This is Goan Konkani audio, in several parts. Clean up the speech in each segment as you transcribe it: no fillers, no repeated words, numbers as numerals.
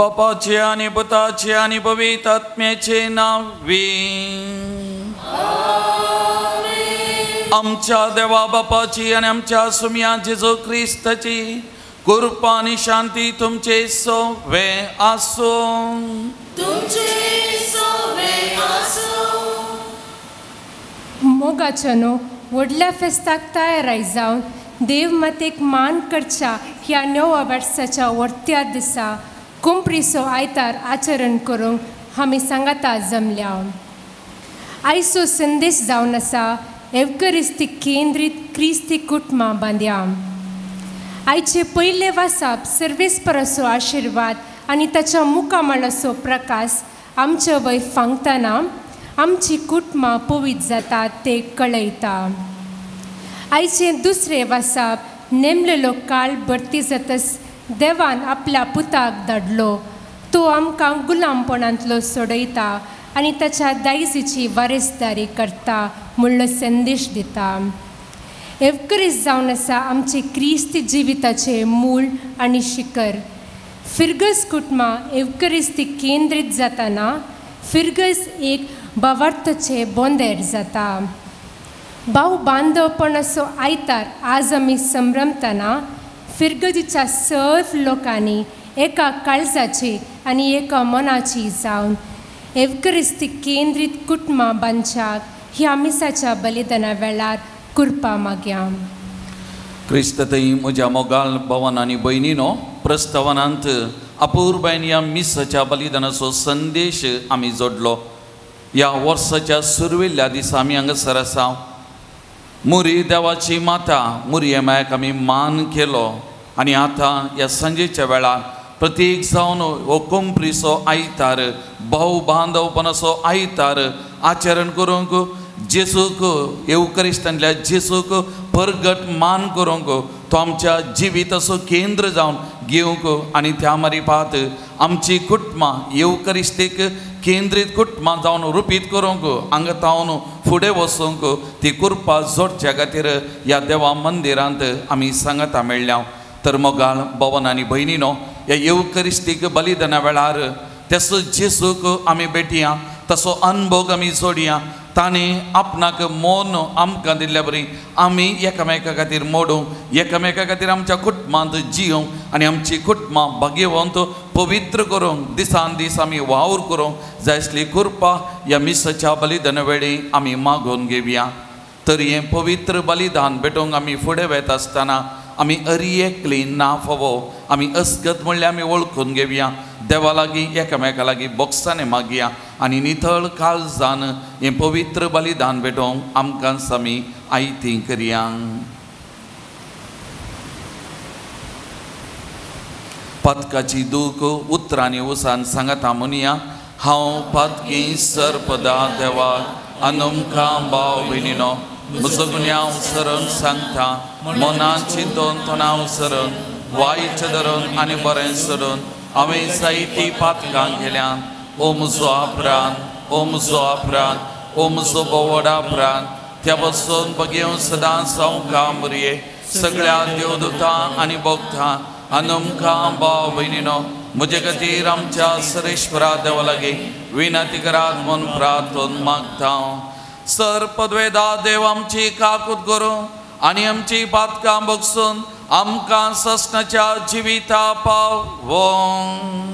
बापाचे आनी पुताचे आनी पवित्र आत्म्याचे नांवी। आमच्या देवा बापाची आनी आमच्या सुम्या जेजू क्रिस्ताची कृपा आनी शांती तुमचे सोवे आसूं। मोगाच्यानो व्हडल्या फेस्ताक तयार जावन देव मातेक मान करच्या ह्या नव्या वर्साच्या वर्त्या दिसा कुंपरीचो आयतार आचरण करूंक आमी सांगाता जमल्या। आयचो संदेश जावन आसा एवकरिस्ती केंद्रीत क्रिस्ती कुटुंबां बांद्या। आयचे पयले वासाप सर्वेस्पराचो आशिर्वाद आनी ताच्या मुखामळाचो प्रकाश आमचे वय फांगतना आमची कुटुंबां पवित्र जातात ते कळयता। आयचे दुसरे वासाप नेमलेलो काळ भरती जातच देवान आपल्या पुताक धाडलो, तो आमकां गुलामपणांतलो सोडयता आनी ताच्या दायजीची वारेसदारी करता म्हणलो संदेश दिता। एवकरीस जावन आसा आमचे क्रिस्ती जिविताचें मूळ आनी शिखर। फिरगज कुटुंबां एवकरिस्ती केंद्रीत जाताना फिरगज एक भावार्थाचें बोंदेर जाता। भाव बांदवपणाचो आयतार आज आमी संभ्रमतना फिरगजीच्या सर्व लोकांनी एका काळजाची आनी एका मनाची जावन एवकरिस्ती केंद्रीत कुटुंबां बांदच्याक ह्या मिसाच्या बलिदाना वेळार कृपा मागया। क्रिस्त थंय म्हज्या मोगाल भवन आनी भयणीनो, प्रस्तावनांत अपूर्बायन ह्या मिसाच्या बलिदानाचो संदेश आमी जोडलो। ह्या वर्साच्या सुरवेल्ल्या दिसा आमी हांगासर आसा। मुरी देवाची माता मुरये मायक आमी मान केलो आनी आतां ह्या सांजेच्या वेळार प्रत्येक जावन हो कोंपरीचो आयतार भाव बांदवपणाचो आयतार आचरण करूंक जेजूक येवकरिस्तांतल्या जेजूक परगट मान करूंक तो आमच्या जिविताचो केंद्र जावन घेवंक आनी त्या मारिपात आमची कुटुंबां येवकरिस्तीक केंद्रीत कुटुंबां जावन रुपीत करूंक हांगा तावन फुडें वचूंक ती कृपा जोडच्या खातीर ह्या देवा मंदिरांत आमी सांगाता मेळ्ळ्या। तर मोगाळ भवन आनी भयणीनो, ह्या येवकरिस्तीक बलिदाना वेळार तेसो जेजूक आमी भेटया, तसो अनभोग आमी जोडया। ताणें आपणाक मोन आमकां दिल्ल्या बरी आमी एकामेका खातीर मोडूंक, एकामेका खातीर आमच्या कुटुंबांत जियोंक आनी आमची कुटुंबां भाग्यवंत पवित्र करूंक दिसान दीस आमी वावर करूंक जाय आसली कृपा ह्या मिसाच्या बलिदाना वेळी आमी मागोवन घेवया। तर हें पवित्र बलिदान भेटोवंक आमी फुडें वता आसतना आमी अरी एकली ना फावो आमी अस्गत म्हणल्यार आमी वळखून घेवया। देवा लागीं एकामेका लागीं बोक्सांनी मागया आनी नितळ काळजान हें पवित्र बलिदान भेटोवंक आमकां आमी आयती करया। पातकाची दूख उतरांनी उसान सांगता म्हणया, हांव पातकी सर्पदा देवा आनी भाव भयणीनो म्हजो गुन्यांव सरून सांगता, मनान चिंतून तणाव सरून वायट धरून आनी बरें सोडून हांवें जायतीं पातकां केल्यान। ओ म्हजो अपराध, ओ म्हजो अपराध, ओ म्हजो भोवड अपराध, त्या पासून बगेवन सदांच हांव कामरये सगळ्या देवदूतां आनी भोगता आनी भाव भयणीनो म्हजे खातीर आमच्या सरेश्वरा देवा लागीं विनंती करात म्हूण प्रार्थन मागता। सर पदवेदा देव आमची काकूत करूं आनी आमची पातकां बगसून आमकां ससनाच्या जिविता पावों।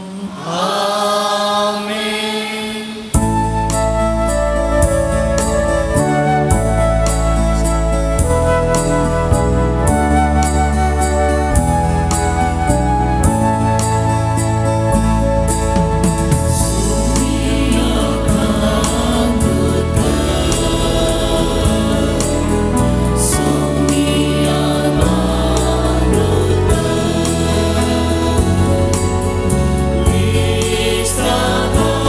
Stop.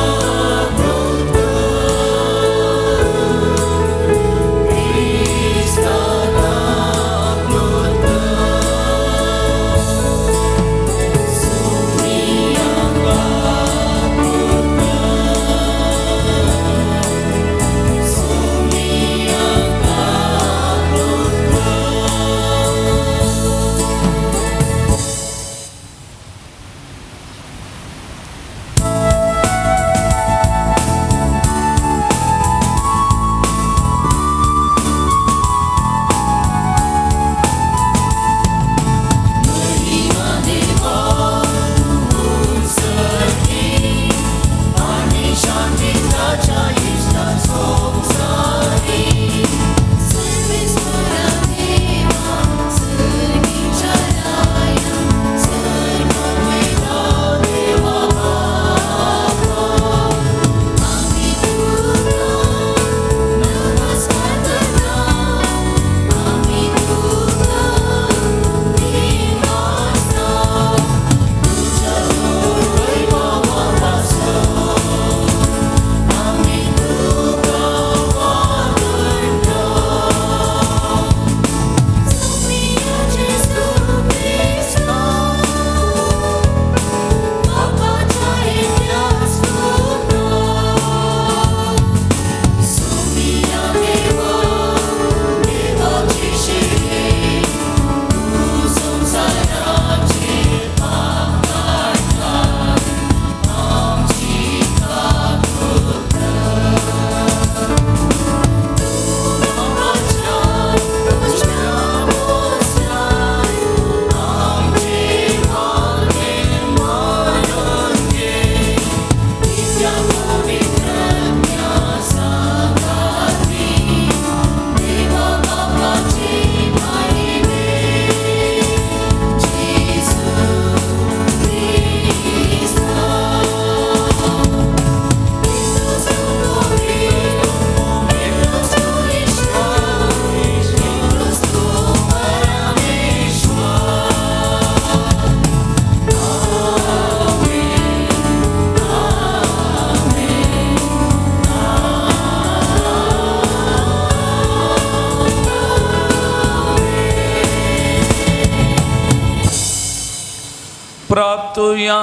प्राप्तुया.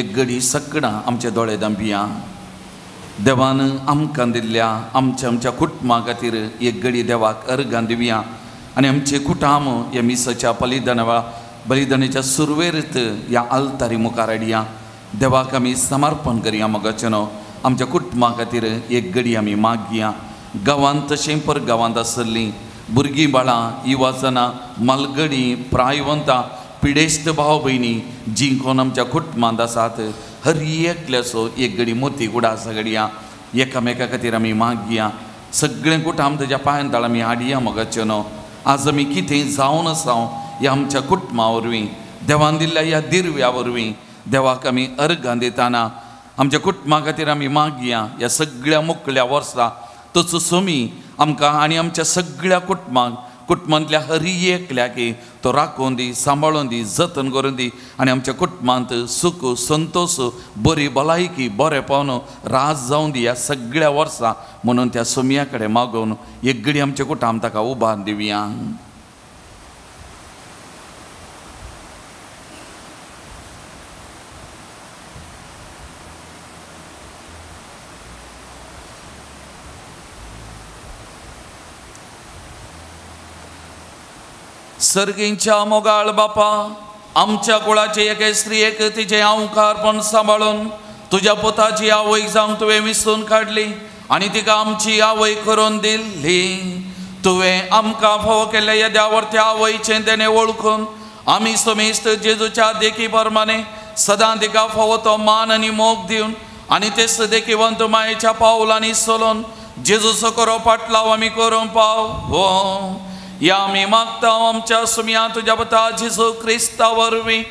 एक घडी सकडां आमचे दोळे दांपिया. देवान आमकां दिल्ल्या आमच्या आमच्या कुटुंबा खातीर एक घडी देवाक अर्गां दिवया आनी आमचे कुटाम ह्या मिसाच्या बलिदाना बलिदानाच्या सुरवेरत ह्या आल्तारी मुखार हाडया. देवाक आमी समर्पण करया मोगाचेनो. आमच्या कुटुंबा खातीर एक घडी आमी मागया. गांवांत तशें पर गांवांत आसलीं भुरगीं बाळां युवाजनां मालगडी प्रायवंतां पिडेस्त भाव भयणी जीं कोण आमच्या कुटुंबांत आसात हर एकल्याचो एक घडी मोती उडास घडया. एकामेका खातीर आमी मागया. सगळें कुटाम ताच्या पांयां तळ आमी हाडया मोगाचें न्हू. आज आमी कितें जावन आसा ह्या आमच्या कुटुंबा वरवीं देवान दिल्ल्या ह्या दिर्व्या वरवीं देवाक आमी अर्गां दितना आमच्या कुटुंबा खातीर आमी मागया. ह्या सगळ्या मुकल्या वर्सा तसो सोमी आमकां आनी आमच्या सगळ्या कुटुंबांक कुटुंबांतल्या हरी एकल्याक तो राखून दी, सांबाळून दी, जतन करून दी आनी आमच्या कुटुंबांत सुख संतोष बरी भलायकी बरेपण राज जावन दी ह्या सगळ्या वर्सा म्हणून त्या सोमया कडेन मागोवन एक घडी आमच्या कुटुंब ताका उबार दिवया. सर्गींच्या मोगाळ बापा, आमच्या कुळाचे एके स्त्रियेक तिचें अंकारपण सांबाळून तुज्या पुताची आवय जावंक तुवें विसून काडली आनी तिका आमची आवय करून दिल्ली. तुवें आमकां फावो केल्ल्या येद्यावर त्या आवयचें तेणें वळखून आमी समेस्त जेजूच्या देखी प्रमाणे सदां तिका फावो तो मान आनी मोग दिवन आनी तेच देखीवंत मायेच्या पावलांनी चलोवन जेजूचो करो पाटलाव आमी करूंक पाव हो. या आमी मागता आमच्या सुमया तुज्या पुता जेजू क्रिस्ता वरवीं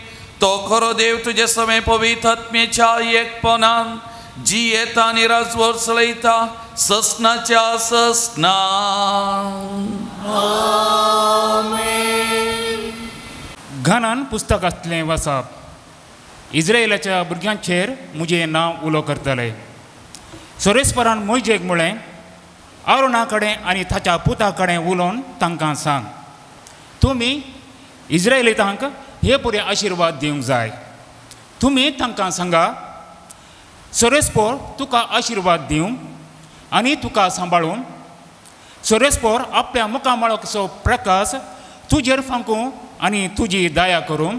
तो खरो देव तुजे समे पवित्र आत्म्याच्या एकपणान जी येता आनी राजवर चलयता ससनाच्या ससना. घानान पुस्तक आसलें वाचप. इस्रायलाच्या भुरग्यांचेर म्हजें नांव उलो करतले. सोरेस्परान मोयजेक म्हळें, आरोणा कडेन आनी ताच्या पुता कडेन उलोवन तांकां सांग, तुमी इस्रायलितांक हे पुरे आशिर्वाद दिवंक जाय. तुमी तांकां सांगा, सोरेस्पोर तुका आशिर्वाद दिवं आनी तुका सांबाळून, सोरेस्पोर आपल्या मुखामळाचो प्रकाश तुजेर फांकूं आनी तुजी दया करूं,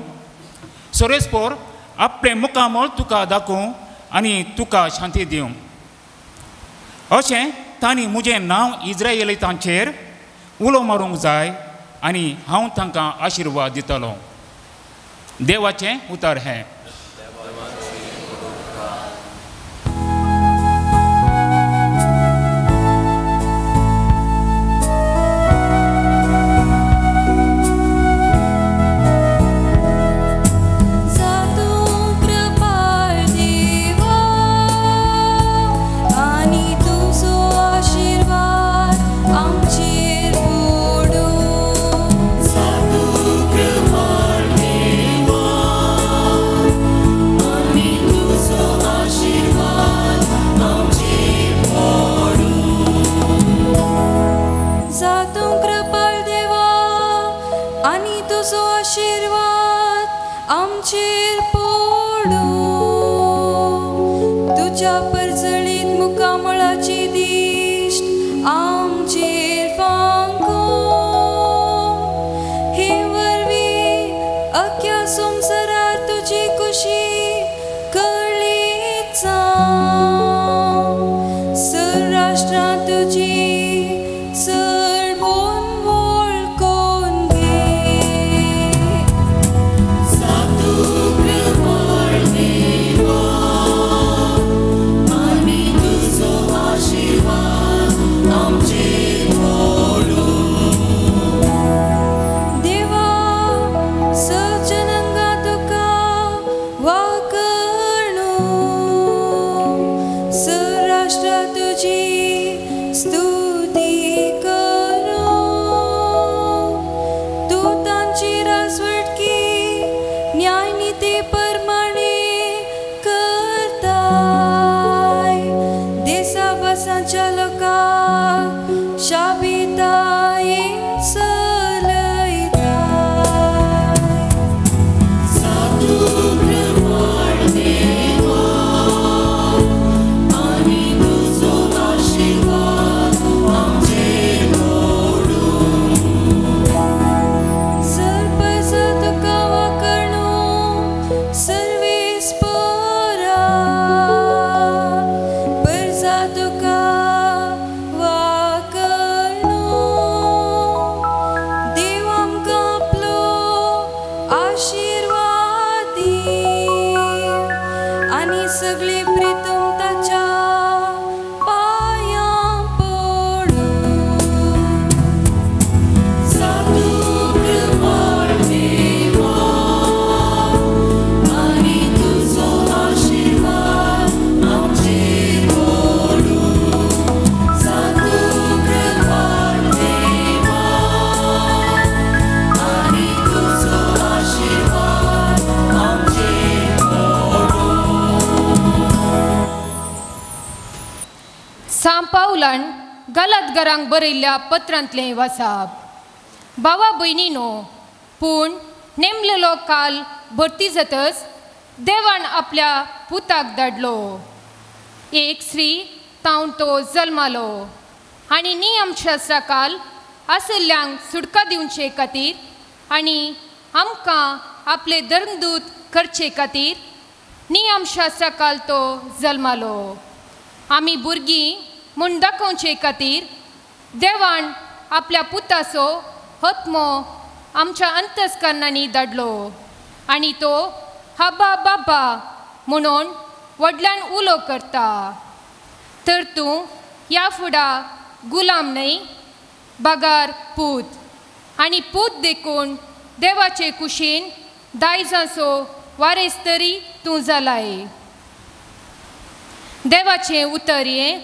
सोरेस्पोर आपलें मुखामळ तुका दाखोवं आनी तुका शांती दिवं. अशें तांणी म्हजें नांव इस्रायलितांचेर उलो मारूंक जाय आनी हांव तांकां आशिर्वाद दितलो. देवाचें उतर हें. Satu. पावलान गलातगरांक बरयल्ल्या पत्रांतलें वासाप. भावा भयणीनो, पूण नेमलेलो काल भरती जातच देवान आपल्या पुताक धाडलो. एक स्त्री तावन तो जल्मालो आनी नियमशास्त्रा काल आशिल्ल्यांक सुटका दिवचे खातीर आनी आमकां आपले धर्मदूत करचे खातीर नियमशास्त्रा काल तो जल्मालो. आमी भुरगीं म्हूण दाखोवचे खातीर देवान आपल्या पुताचो हत्मो आमच्या अंतस्करणांनी धाडलो आनी तो हाबा बाबा म्हणून व्हडल्यान उलो करता. तर तूं ह्या फुडा गुलाम न्हय बगार पूत, आनी पूत देखून देवाचे कुशीन दायजांचो वारेस तरी तूं जालाय. देवाचें उतर हें.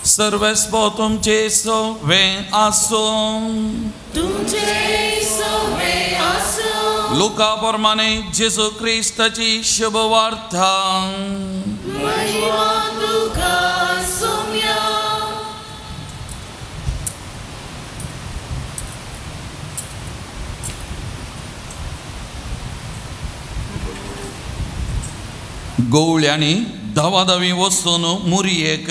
सर्वेस्पो तुमचे सवे आसूं, तुमचे सवे आसूं. लुका प्रमाणे जेजू क्रिस्ताची शुभवार्ता. महिमा तुका सोम्या. गवळ्यांनी धावाधावी वचून मुरयेक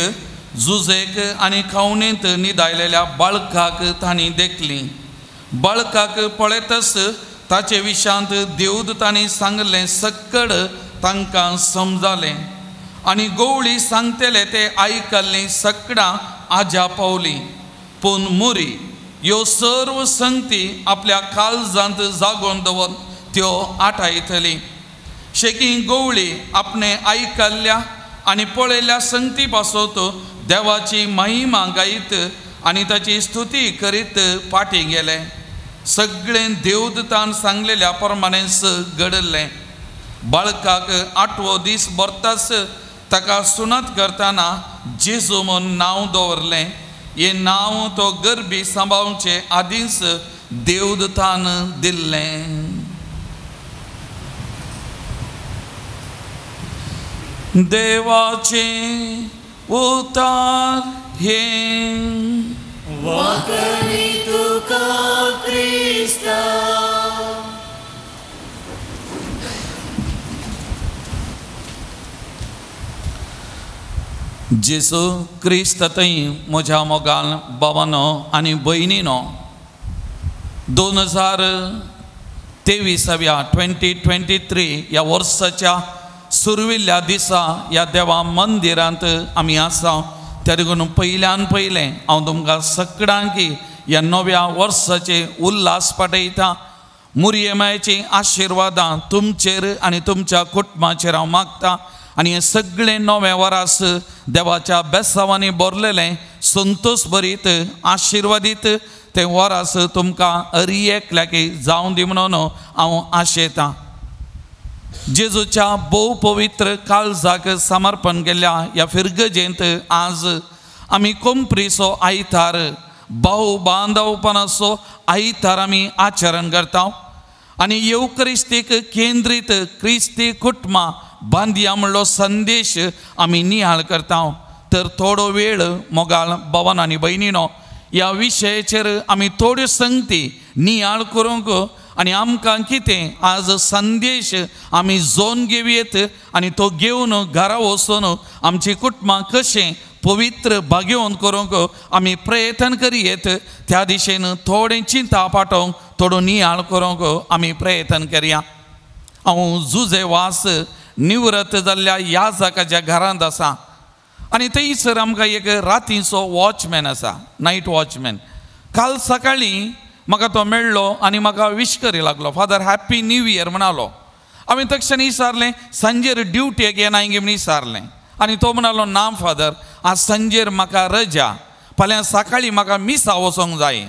जुजेक आनी खावणेंत निदायलेल्या बाळकाक तांणी देखली. बाळकाक पळयतच ताचे विशांत देवदूतांनी सांगलें सक्कड तांकां समजालें आनी गवळी सांगतले ते आयकल्लीं सकडां आजा पावलीं. पूण मुरी ह्यो सर्व संगती आपल्या काळजांत जागोवन दवर त्यो आठायतली. शेकी गवळी आपणे आयकल्ल्या आनी पळयल्ल्या संगती पासत देवाची महिमा गायत आनी ताची स्तुती करीत फाटीं गेले. सगळें देवदूतान सांगलेल्या प्रमाणेच घडलें. बाळकाक आठवो दीस भरताच ताका सुनत करतना जेजू म्हूण नांव दवरलें. हें नांव तो गरबी सांबाळचे आदींच देवदूतान दिल्लें. देवाचें उतार हें. वाकरी तुका क्रिस्ता. जेजू क्रिस्त थंय म्हज्या मोगान बाबानो आनी भयणीनो, 2023व्या 2023 ह्या वर्साच्या सुरविल्ल्या दिसा ह्या देवा मंदिरांत आमी आसा. त्या देखून पयल्यान पयलें हांव तुमकां सगळ्यांकी ह्या नव्या वर्साचे उल्हास पाठयता. मुरयेमायचीं आशिर्वादां तुमचेर आनी तुमच्या कुटुंबाचेर हांव मागता आनी हें सगळें नवें वरास देवाच्या बेसावांनी भरलेलें संतोश भरीत आशिर्वादीत तें वरास तुमकां अरी एकल्याक जावं दी म्हणून हांव आशेतां. जेजूच्या भोव पवित्र काळजाक समर्पण केल्ल्या ह्या फिरगजेंत आज आमी कोंप्रीचो आयतार भाव बांदवपणाचो आयतार आमी आचरण करता आनी येवक्रिस्तीक केंद्रीत क्रिस्ती कुटुंबां बांदया म्हणलो संदेश आमी निहाळ करता. तर थोडो वेळ मोगाळ भवन आनी भयणीनो ह्या विशयाचेर आमी थोड्यो संगती नियाळ करूंक आनी आमकां कितें आज संदेश आमी जोन घेवयेत आनी तो घेवन घरा वचून आमची कुटुंबां कशें पवित्र भाग्योवन करूंक आमी प्रयत्न करयेत त्या दिशेन थोडें चिंता पाटोवंक थोडो नियाळ करूंक आमी प्रयत्न करया. हांव जुजे वास निवृत्त जाल्ल्या याजकाच्या घरांत आसा आनी थंयसर आमकां एक रातीचो वॉचमॅन आसा, नायट वॉचमॅन. काल सकाळीं म्हाका तो मेळ्ळो आनी म्हाका विश करी लागलो, फादर हॅप्पी न्यू इयर म्हणालो. हांवें तक्षण विचारलें सांजेर ड्युटेक येना गे म्हण विचारलें आनी तो म्हणालो ना फादर आज सांजेर म्हाका रजा, फाल्यां सकाळीं म्हाका मिसा वचोंक जाय.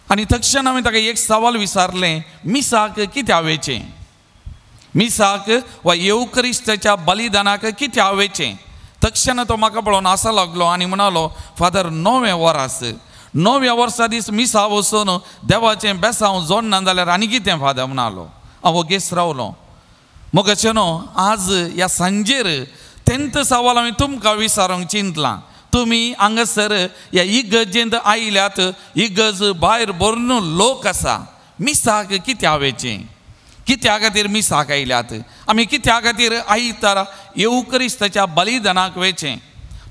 आनी तक्षण हांवें ताका एक सवाल विचारलें, मिसाक कित्याक वयचें, मिसाक वा येवक्रिस्ताच्या बलिदानाक कित्याक वयचें? तक्षण तो म्हाका पळोवन आसा लागलो आनी म्हणालो फादर 9 वरास 9व्या वर्सा दीस मिसा वचून देवाचें बेसांव जोडना जाल्यार आनी कितें फादर म्हणालो. हांव वोगेच रावलो. मोगाचें न्हू आज ह्या सांजेर तेंत सवाल हांवें तुमकां विचारूंक चिंतलां. तुमी हांगासर ह्या इगर्जेंत आयल्यात, इगर्ज भायर भरून लोक आसा, मिसाक कित्याक वयचें, कित्या खातीर मिसाक आयल्यात, आमी कित्या खातीर आयतारा येवक्रिस्ताच्या बलिदानाक वयचें?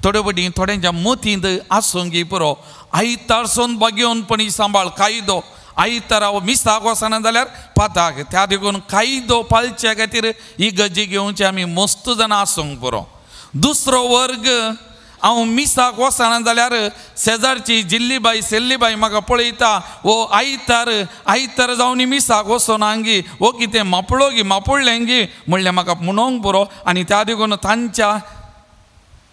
थोडे फावटी थोड्यांच्या मतींत आसूंक पुरो आयतारसून भाग्योवनपणी सांबाळ कायदो, आयतारा मिसाक वचना जाल्यार पाताक, त्या देखून कायदो पाळच्या खातीर इगर्जी घेवचे आमी मस्त जाणां आसूंक पुरो. दुसरो वर्ग हांव मिसाक वचना जाल्यार शेजारची जिल्लीबाई सेल्लीबाई म्हाका पळयता, वो आयतार आयतार जावन मिसाक वचना गी, वो कितें मापळो गी मापुडलें गी म्हणल्यार म्हाका म्हणोंक पुरो. आनी त्या देखून तांच्या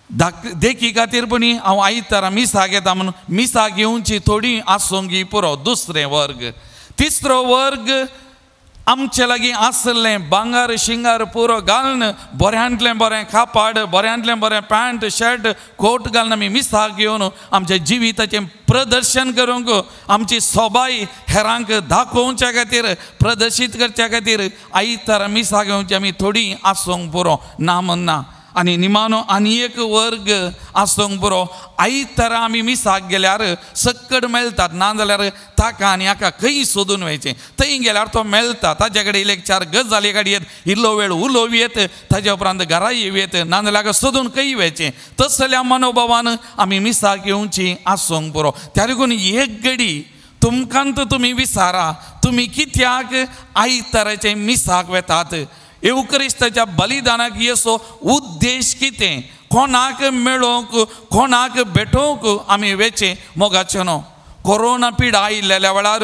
देखी खातीर पण हांव आयतारा मिसाक येता म्हणून मिसाक येवची थोडी आसूंक पुरो. दुसरें वर्ग. तिसरो वर्ग आमचे लागीं आसलें भांगर शिंगार पुरो घालून बऱ्यांतलें बरें कापाड बऱ्यांतलें बरें पॅन्ट शर्ट कोट घालून आमी मिसाक घेवन आमच्या जिविताचें प्रदर्शन करूंक आमची सोबाय हेरांक दाखोवच्या खातीर प्रदर्शीत करच्या खातीर आयतारा मिसाक घेवची आमी थोडी आसूंक पुरो ना म्हणना. आनी निमानो आनी एक वर्ग आसूंक पुरो आयतारा आमी मिसाक गेल्यार सक्कड मेळटात, ना जाल्यार ताका आनी हाका खंय सोदून वयचें, थंय गेल्यार तो मेळटा, ताजे कडेन एक चार गजाली काडयेत, इल्लो वेळ उलोवयेत, ताजे उपरांत घरा येवयेत, ना जाल्यार हाका सोदून खंय वयचें. तसल्या मनोभावान आमी मिसाक येवची आसूंक पुरो. त्या देखून एक घडी तुमकां तुमी विचारा तुमी कित्याक आयताराचें मिसाक वेतात, येवक्रिस्ताच्या बलिदानाक येसो उद्देश कितें, कोणाक मेळोवंक कोणाक भेटोवंक आमी वेचें? मोगाचें न्हू कोरोना पिडा आयिल्ल्या वेळार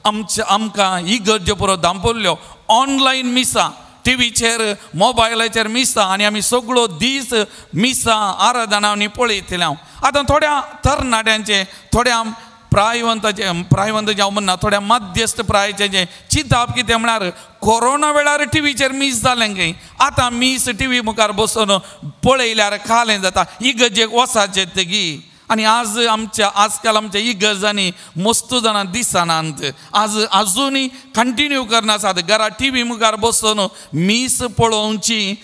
आमच्या आमकां इगर्ज्यो पुरो दांपल्ल्यो, ऑनलायन मिसां टिवीचेर मोबायलाचेर मिसां आनी आमी सगळो दीस मिसां आराधना आनी पळयतले. हांव आतां थोड्या तरणाट्यांचें थोड्या प्रायवंताचें प्रायवंताचें हांव म्हणना थोड्या मध्यस्थ प्रायचें जें चिंतप कितें म्हळ्यार कोरोना वेळार टिवीचेर मीस जालें खंय, आतां मीस टिवी मुखार बसून पळयल्यार खालें जाता, इगर्जेक वचाचें गी. आनी आज आमच्या आजकाल आमच्या इगर्जांनी मस्त जाणां दिसनात, आज आजुनूय कंटिन्यू करनासात घरा टिवी मुखार बसून मीस पळोवची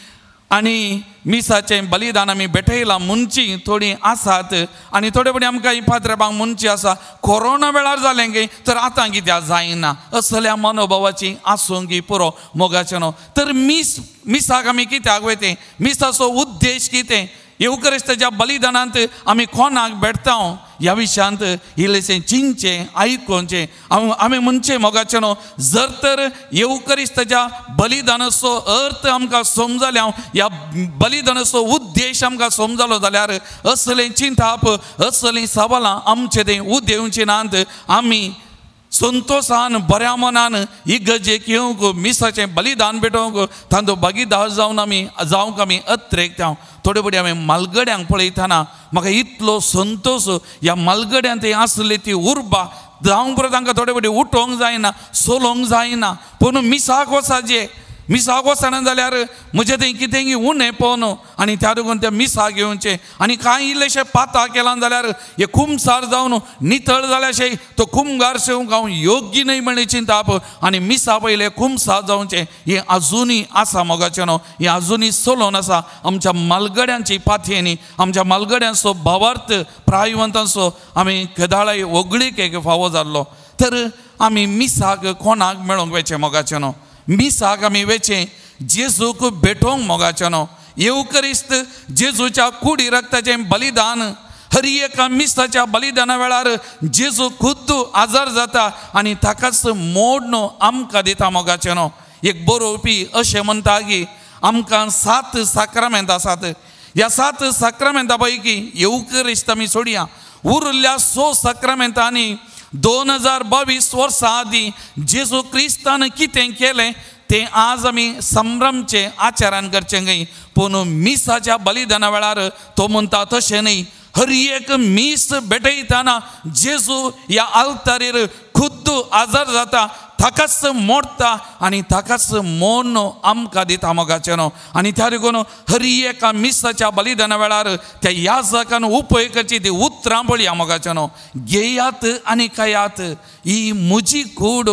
आनी मिसाचें बलिदान आमी भेटयलां म्हणची थोडीं आसात. आनी थोडे फावटी आमकां ही पात्रेबांक म्हणची आसा कोरोना वेळार जालें गे तर आतां कित्याक जायना, असल्या मनोभावाची आसूंक पुरो मोगाचें न्हू. तर मीस मिसाक आमी कित्याक वयतें, मिसाचो उद्देश कितें, येवक्रिस्ताच्या बलिदानांत आमी कोणाक भेटता ह्या विशयांत इल्लेशें चिंतचें आयकोवचें. हांव आमी म्हणचें मोगाचें न्हू जर तर येवक्रिस्ताच्या बलिदानाचो अर्थ आमकां समजलो, ह्या बलिदानाचो उद्देश आमकां समजलो जाल्यार असलें चिंतप असलीं सवालां आमचे थंय उदेवचीं नात. आमी संतोशान बऱ्या मनान इगर्जेक येवंक मिसाचें बलिदान भेटोवंक तांचो भागीदार जावन आमी जावंक आमी अत्रेकता. थोडे फावटी आमी मालगड्यांक पळयतना म्हाका इतलो संतोश ह्या मालगड्यांत ती आसली ती उर्बा जावंक पुरो तांकां थोडे फावटी उठोवंक जायना सोलोवंक जायना पूण मिसाक वचाचें मिसाक वचना जाल्यार म्हजें थंय कितेंय उणें पळोवन आनी त्या देखून त्या मिसाक येवचें आनी कांय इल्लेशें पाता केलां जाल्यार हे कुमसार जावन नितळ जाल्याशें तो कुमगार सेवंक हांव योग्य न्हय म्हळ्ळें चिंताप आनी मिसा पयलें कुमसार जावचें हें आजुनूय आसा मोगाचें न्हू हें आजुनूय चलोवन आसा आमच्या मालगड्यांची पातयेनी आमच्या मालगड्यांचो भावार्थ प्रायवंतांचो आमी केदाळाय व्हगळीक फावो जाल्लो. तर आमी मिसाक कोणाक मेळोवंक वचें मोगाचें न्हू मिसाक आमी वेचें जेजूक भेटोवंक मोगाचें न्हू येवकरिस्त जेजूच्या कुडी रक्ताचें बलिदान हर एका मिसाच्या बलिदाना वेळार जेजू खुद्द आजार जाता आनी ताकाच मोड न्हू आमकां दिता मोगाचें न्हू. एक बरोवपी अशें म्हणटा की आमकां 7 साक्रामेंत आसात ह्या 7 साक्रामेंता पैकी येवकरिस्त आमी सोडया उरिल्ल्या 6 साक्रामेंतांनी 2022 वर्सां आदीं जेजू क्रिस्तान कितें केलें तें आज आमी संभ्रमचे आचारान करचें न्हय पूण मिसाच्या बलिदाना वेळार तो म्हणटा तशें न्हय हर एक मीस भेटयतना जेजू ह्या आल्तारीर खुद्द आजार जाता ताकाच मोडटा आनी ताकाच मोन आमकां दिता मोगाचें न्हू. आनी त्या देखून हर एका मिसाच्या बलिदाना वेळार त्या याजकान उपयोग करची ती उतरां पळया मोगाचें न्हू घेयात आनी खायात ही म्हजी कूड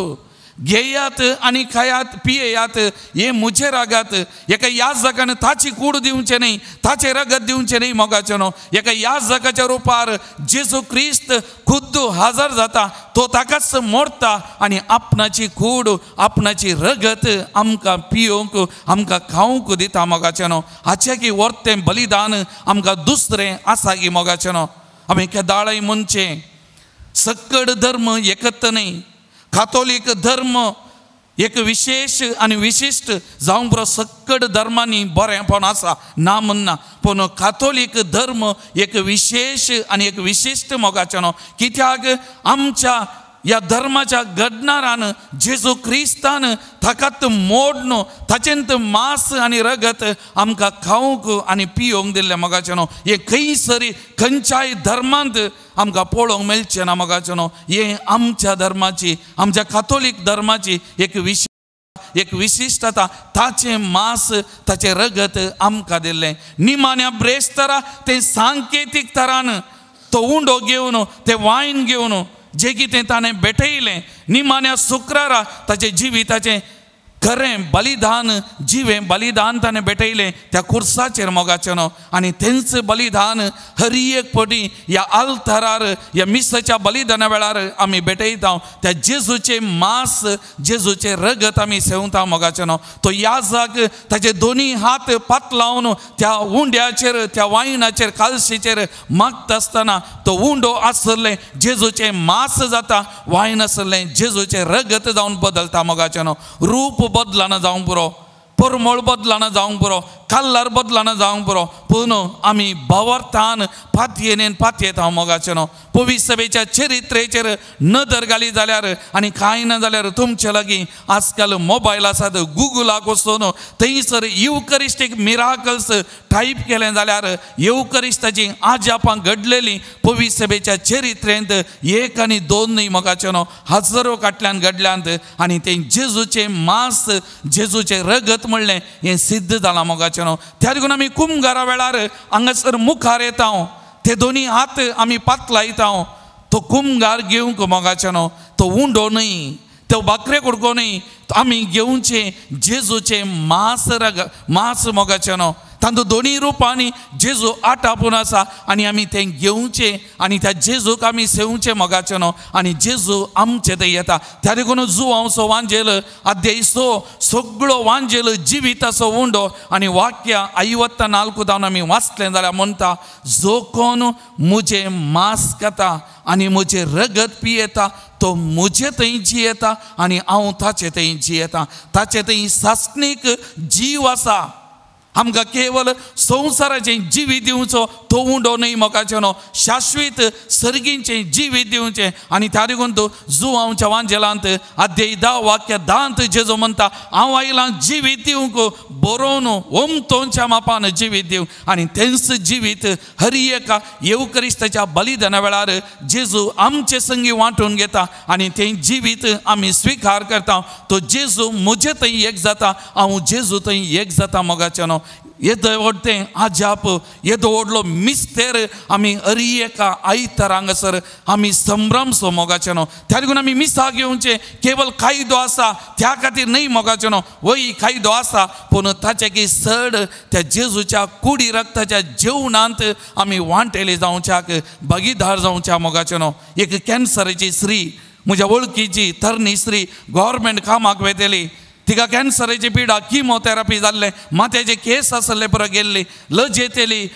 घेयात आनी खायात पियेयात हें म्हजें रगत. एका याजकान ताची कूड दिवचें न्हय ताचें रगत दिवचें न्हय मोगाचें न्हू. एका याजकाच्या रुपार जेजू क्रिस्त खुद्द हाजर जाता तो ताकाच मोडटा आनी आपणाची कूड आपणाची रगत आमकां पियोवंक आमकां खावंक दिता मोगाचें न्हू. हाचें की वर्तें बलिदान आमकां दुसरें आसा की मोगाचें न्हू. आमी केदाळय म्हणचें सक्कड धर्म एकत न्हय कातोलीक धर्म एक विशेश आनी विशिश्ट जावंक पुरो सक्कड धर्मांनी बरेंपण आसा ना म्हणना पूण कातोलीक धर्म एक विशेश आनी एक विशिश्ट मोगाचें न्हू. कित्याक आमच्या ह्या धर्माच्या घडणारान जेजू क्रिस्तान ताकात मोड न्हू ताचेंत मांस आनी रगत आमकां खावंक आनी पियोवंक दिल्लें मोगाचें न्हू. हें खंयसरी खंयच्याय धर्मांत आमकां पळोवंक मेळचें ना मोगाचें न्हू. हें आमच्या धर्माची आमच्या कातोलीक धर्माची एक विशिश्टता ताचें मांस ताचें रगत आमकां दिल्लें. निमाण्या ब्रेस्तरा तें सांकेतीक तरान तो उंडो घेवन तें वायन घेवन जे कितें ताणें भेटयलें निमाण्या शुक्रारा ताचें जिविताचें खरें बलिदान जिवें बलिदान ताणें भेटयलें त्या कुर्साचेर मोगाचें न्हू. आनी तेंच बलिदान हर एक फावटी ह्या आल्तारार ह्या मिसाच्या बलिदाना वेळार आमी भेटयता त्या जेजूचें मांस जेजूचें रगत आमी सेवता मोगाचें न्हू. तो याजक ताचे दोनी हात पातलावन त्या उंड्याचेर त्या वायनाचेर कालशीचेर मागता आसतना तो उंडो आसलें जेजूचें मांस जाता वायन आसलें जेजूचें रगत जावन बदलता मोगाचें न्हू. रूप बदलाना जावंक पुरो परमळ बदलाना जावंक पुरो कल्लर बदलाना जावंक पुरो पूण आमी भावार्थान पातयेन पातयेता मोगाचें न्हू. पवित्र सभेच्या चरित्रेचेर नदर घाली जाल्यार आनी कांय ना जाल्यार तुमचे लागीं आजकाल मोबायल आसात गुगलाक वचून थंयसर युकरिस्टीक मिराकल्स टायप केलें जाल्यार येवकरिस्ताचीं आजापां घडलेलीं पवित्र सभेच्या चरित्रेंत 1 आनी 2 न्हय मोगाचें न्हू हजारो काटल्यान घडल्यांत आनी तें जेजूचें मांस जेजूचें रगत म्हणलें हें सिद्ध जालां मोगाचें न्हू. त्या देखून आमी कुमगारा वेळार हांगासर मुखार येता ते दोनी हात आमी पातलायता तो कुमगार घेवंक मोगाचें न्हू तो उंडो न्हय तो बाकरे कुडको न्हय आमी घेवचें जेजूचें मांस मांस मोगाचें न्हू. तांतू दोनी रुपांनी जेजू आटापून आसा आनी आमी तें घेवचें आनी त्या जेजूक आमी सेवचें मोगाचें न्हू. आनी जेजू आमचे थंय येता त्या देखून जुवांवचो वांजेल अध्याय 6 सगळो वांजेल जिविताचो उंडो आनी वाक्य 54 जावन आमी वाचलें जाल्यार म्हणटा जो कोण म्हजें मांस खाता आनी म्हजें रगत पियेता तो म्हजे थंय जियेता आनी हांव ताचे थंय जियेता. ताचे थंय सासणीक जीव आसा. आमकां केवल संवसाराचें जिवीत दिवचो तो उंडो न्हय मोगाचें न्हू, शाश्वीत सर्गींचें जिवीत दिवचें। आनी त्या देखून तूं जुवांवच्या वांजेलांत अध्याय 10 वाक्य 10 जेजू म्हणटा हांव आयलां जिवीत दिवंक बरोवन ओमतोंच्या मापान जिवीत दिवंक। आनी तेंच जिवीत हर एका येवकरिस्ताच्या बलिदाना वेळार जेजू आमचे संगी वांटून घेता आनी तें जिवीत आमी स्विकार करता। तो जेजू म्हजे थंय एक जाता, हांव जेजू थंय एक जाता मोगाचें न्हू। येदो व्हड तें आजाप, येदो व्हडलो मिस्तेर आमी हर एका आयतारा हांगासर आमी संभ्रमसो मोगाचें न्हू। त्या देखून आमी मिसाक घेवचें केवल कायदो आसा त्या खातीर न्हय मोगाचें न्हू, वय कायदो आसा पूण ताचे चड त्या जेजूच्या कुडी रक्ताच्या जेवणांत आमी वांटेले जावच्याक भागीदार जावच्या मोगाचें न्हू। एक कॅन्सराची स्त्री म्हज्या वळखीची तरणी स्त्री गव्हर्मेंट कामाक वेतली, तिका कॅन्सराची पिडा, किमोथेरपी जाल्लें, माथ्याचे केस आसले पुरो गेल्ली, लजेतली,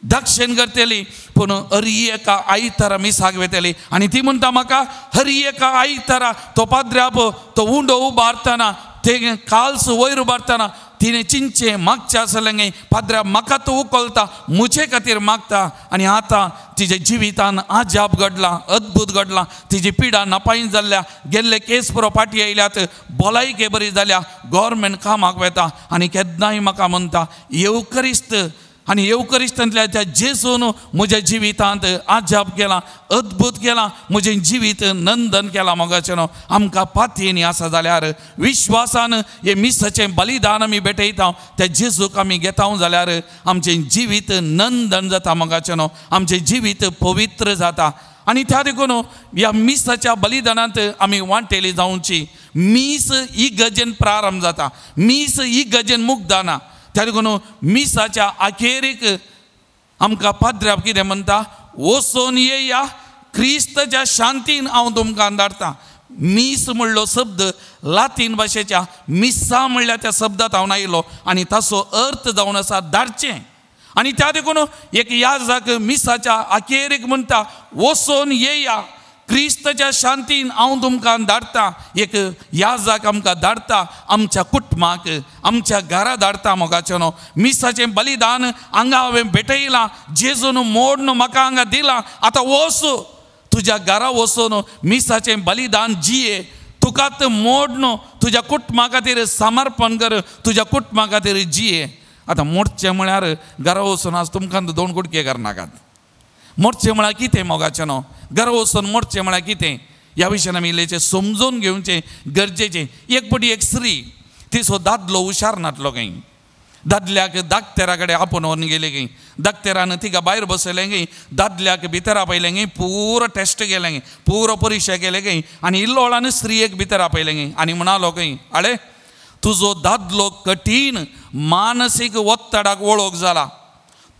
दक्षिण करतली, पूण हर एका आयतारा मिसाक वेतली। आनी ती म्हणटा म्हाका हर एका आयतारा तो पाद्र्याप तो उंडो उबारतना ते काल्स वयर उबारतना तिणें चिंचें मागचें आसलें गे पाद्र्या म्हाका तो उखलता म्हजे खातीर मागता। आनी आतां तिज्या जिवितान आजाप घडलां, अद्भूत घडलां, तिजी पिडा नापायन जाल्ल्या, गेल्ले केस पुरो फाटीं आयल्यात, भलायके बरी जाल्या, गव्हर्मेंट कामाक वेता। आनी केन्नाय म्हाका म्हणटा येवकरिस्त आनी येवकरिस्तांतल्या त्या जेजून म्हज्या जिवितांत आजाप केलां, अद्भूत केलां, म्हजें जिवीत नंदन केलां मोगाचें न्हू। आमकां पातयेनी आसा जाल्यार विश्वासान हें मिसाचें बलिदान आमी भेटयता त्या जेजूक आमी घेता जाल्यार आमचें जिवीत नंदन जाता मोगाचें न्हू, आमचें जिवीत पवित्र जाता। आनी त्या देखून ह्या मिसाच्या बलिदानांत आमी वांटेली जावची। मीस इगर्जेन प्रारंभ जाता, मीस इगर्जेन मुग्दाना। त्या देखून मिसाच्या अखेरीक आमकां पाद्र्याप कितें म्हणटा, वचोन येया क्रिस्ताच्या शांतीन हांव तुमकां धाडटा। मीस म्हणलो शब्द लातीन भाशेच्या मिसा म्हणल्या त्या शब्दांत हांव आयलो आनी ताचो अर्थ जावन आसा धाडचें। आनी त्या देखून एक याजक मिसाच्या अखेरीक म्हणटा वचोन येया क्रिस्ताच्या शांतीन हांव तुमकां धाडटा। एक याजक आमकां धाडटा आमच्या कुटुंबाक, आमच्या घरा धाडटा मोगाचें न्हू। मिसाचें बलिदान हांगा हांवें भेटयलां, जेजून मोडून म्हाका हांगा दिलां, आतां वच तुज्या घरा वचून मिसाचें बलिदान जिये, तुका मोडून तुज्या कुटुंबा खातीर समर्पण कर, तुज्या कुटुंबा खातीर जिये। आतां मोडचें म्हळ्यार घरा वचून आज तुमकां दोन कुडके करनाकात। मोडचें म्हळ्यार कितें मोगाचें न्हू, घरा वचून मोडचें म्हळ्यार कितें ह्या विशयान आमी इल्लेचें समजून घेवचें गरजेचें। एक पटी एक स्त्री तिचो दादलो हुशार नासलो खंय, दादल्याक दाक्तेरा कडेन आपोवन व्हरून गेली खंय, दाक्तेरान तिका भायर बसयलें खंय, दादल्याक भितर आपयलें खंय, पुरो टेस्ट केलें खंय, पुरो परिक्षा केले खंय आनी इल्लो वेळान स्त्रियेक भितर आपयलें खंय आनी म्हणालो खंय, आळे तुजो दादलो कठीण मानसीक ಒತ್ತಡಕ್ಕೆ ಒಳಗ್ जाला,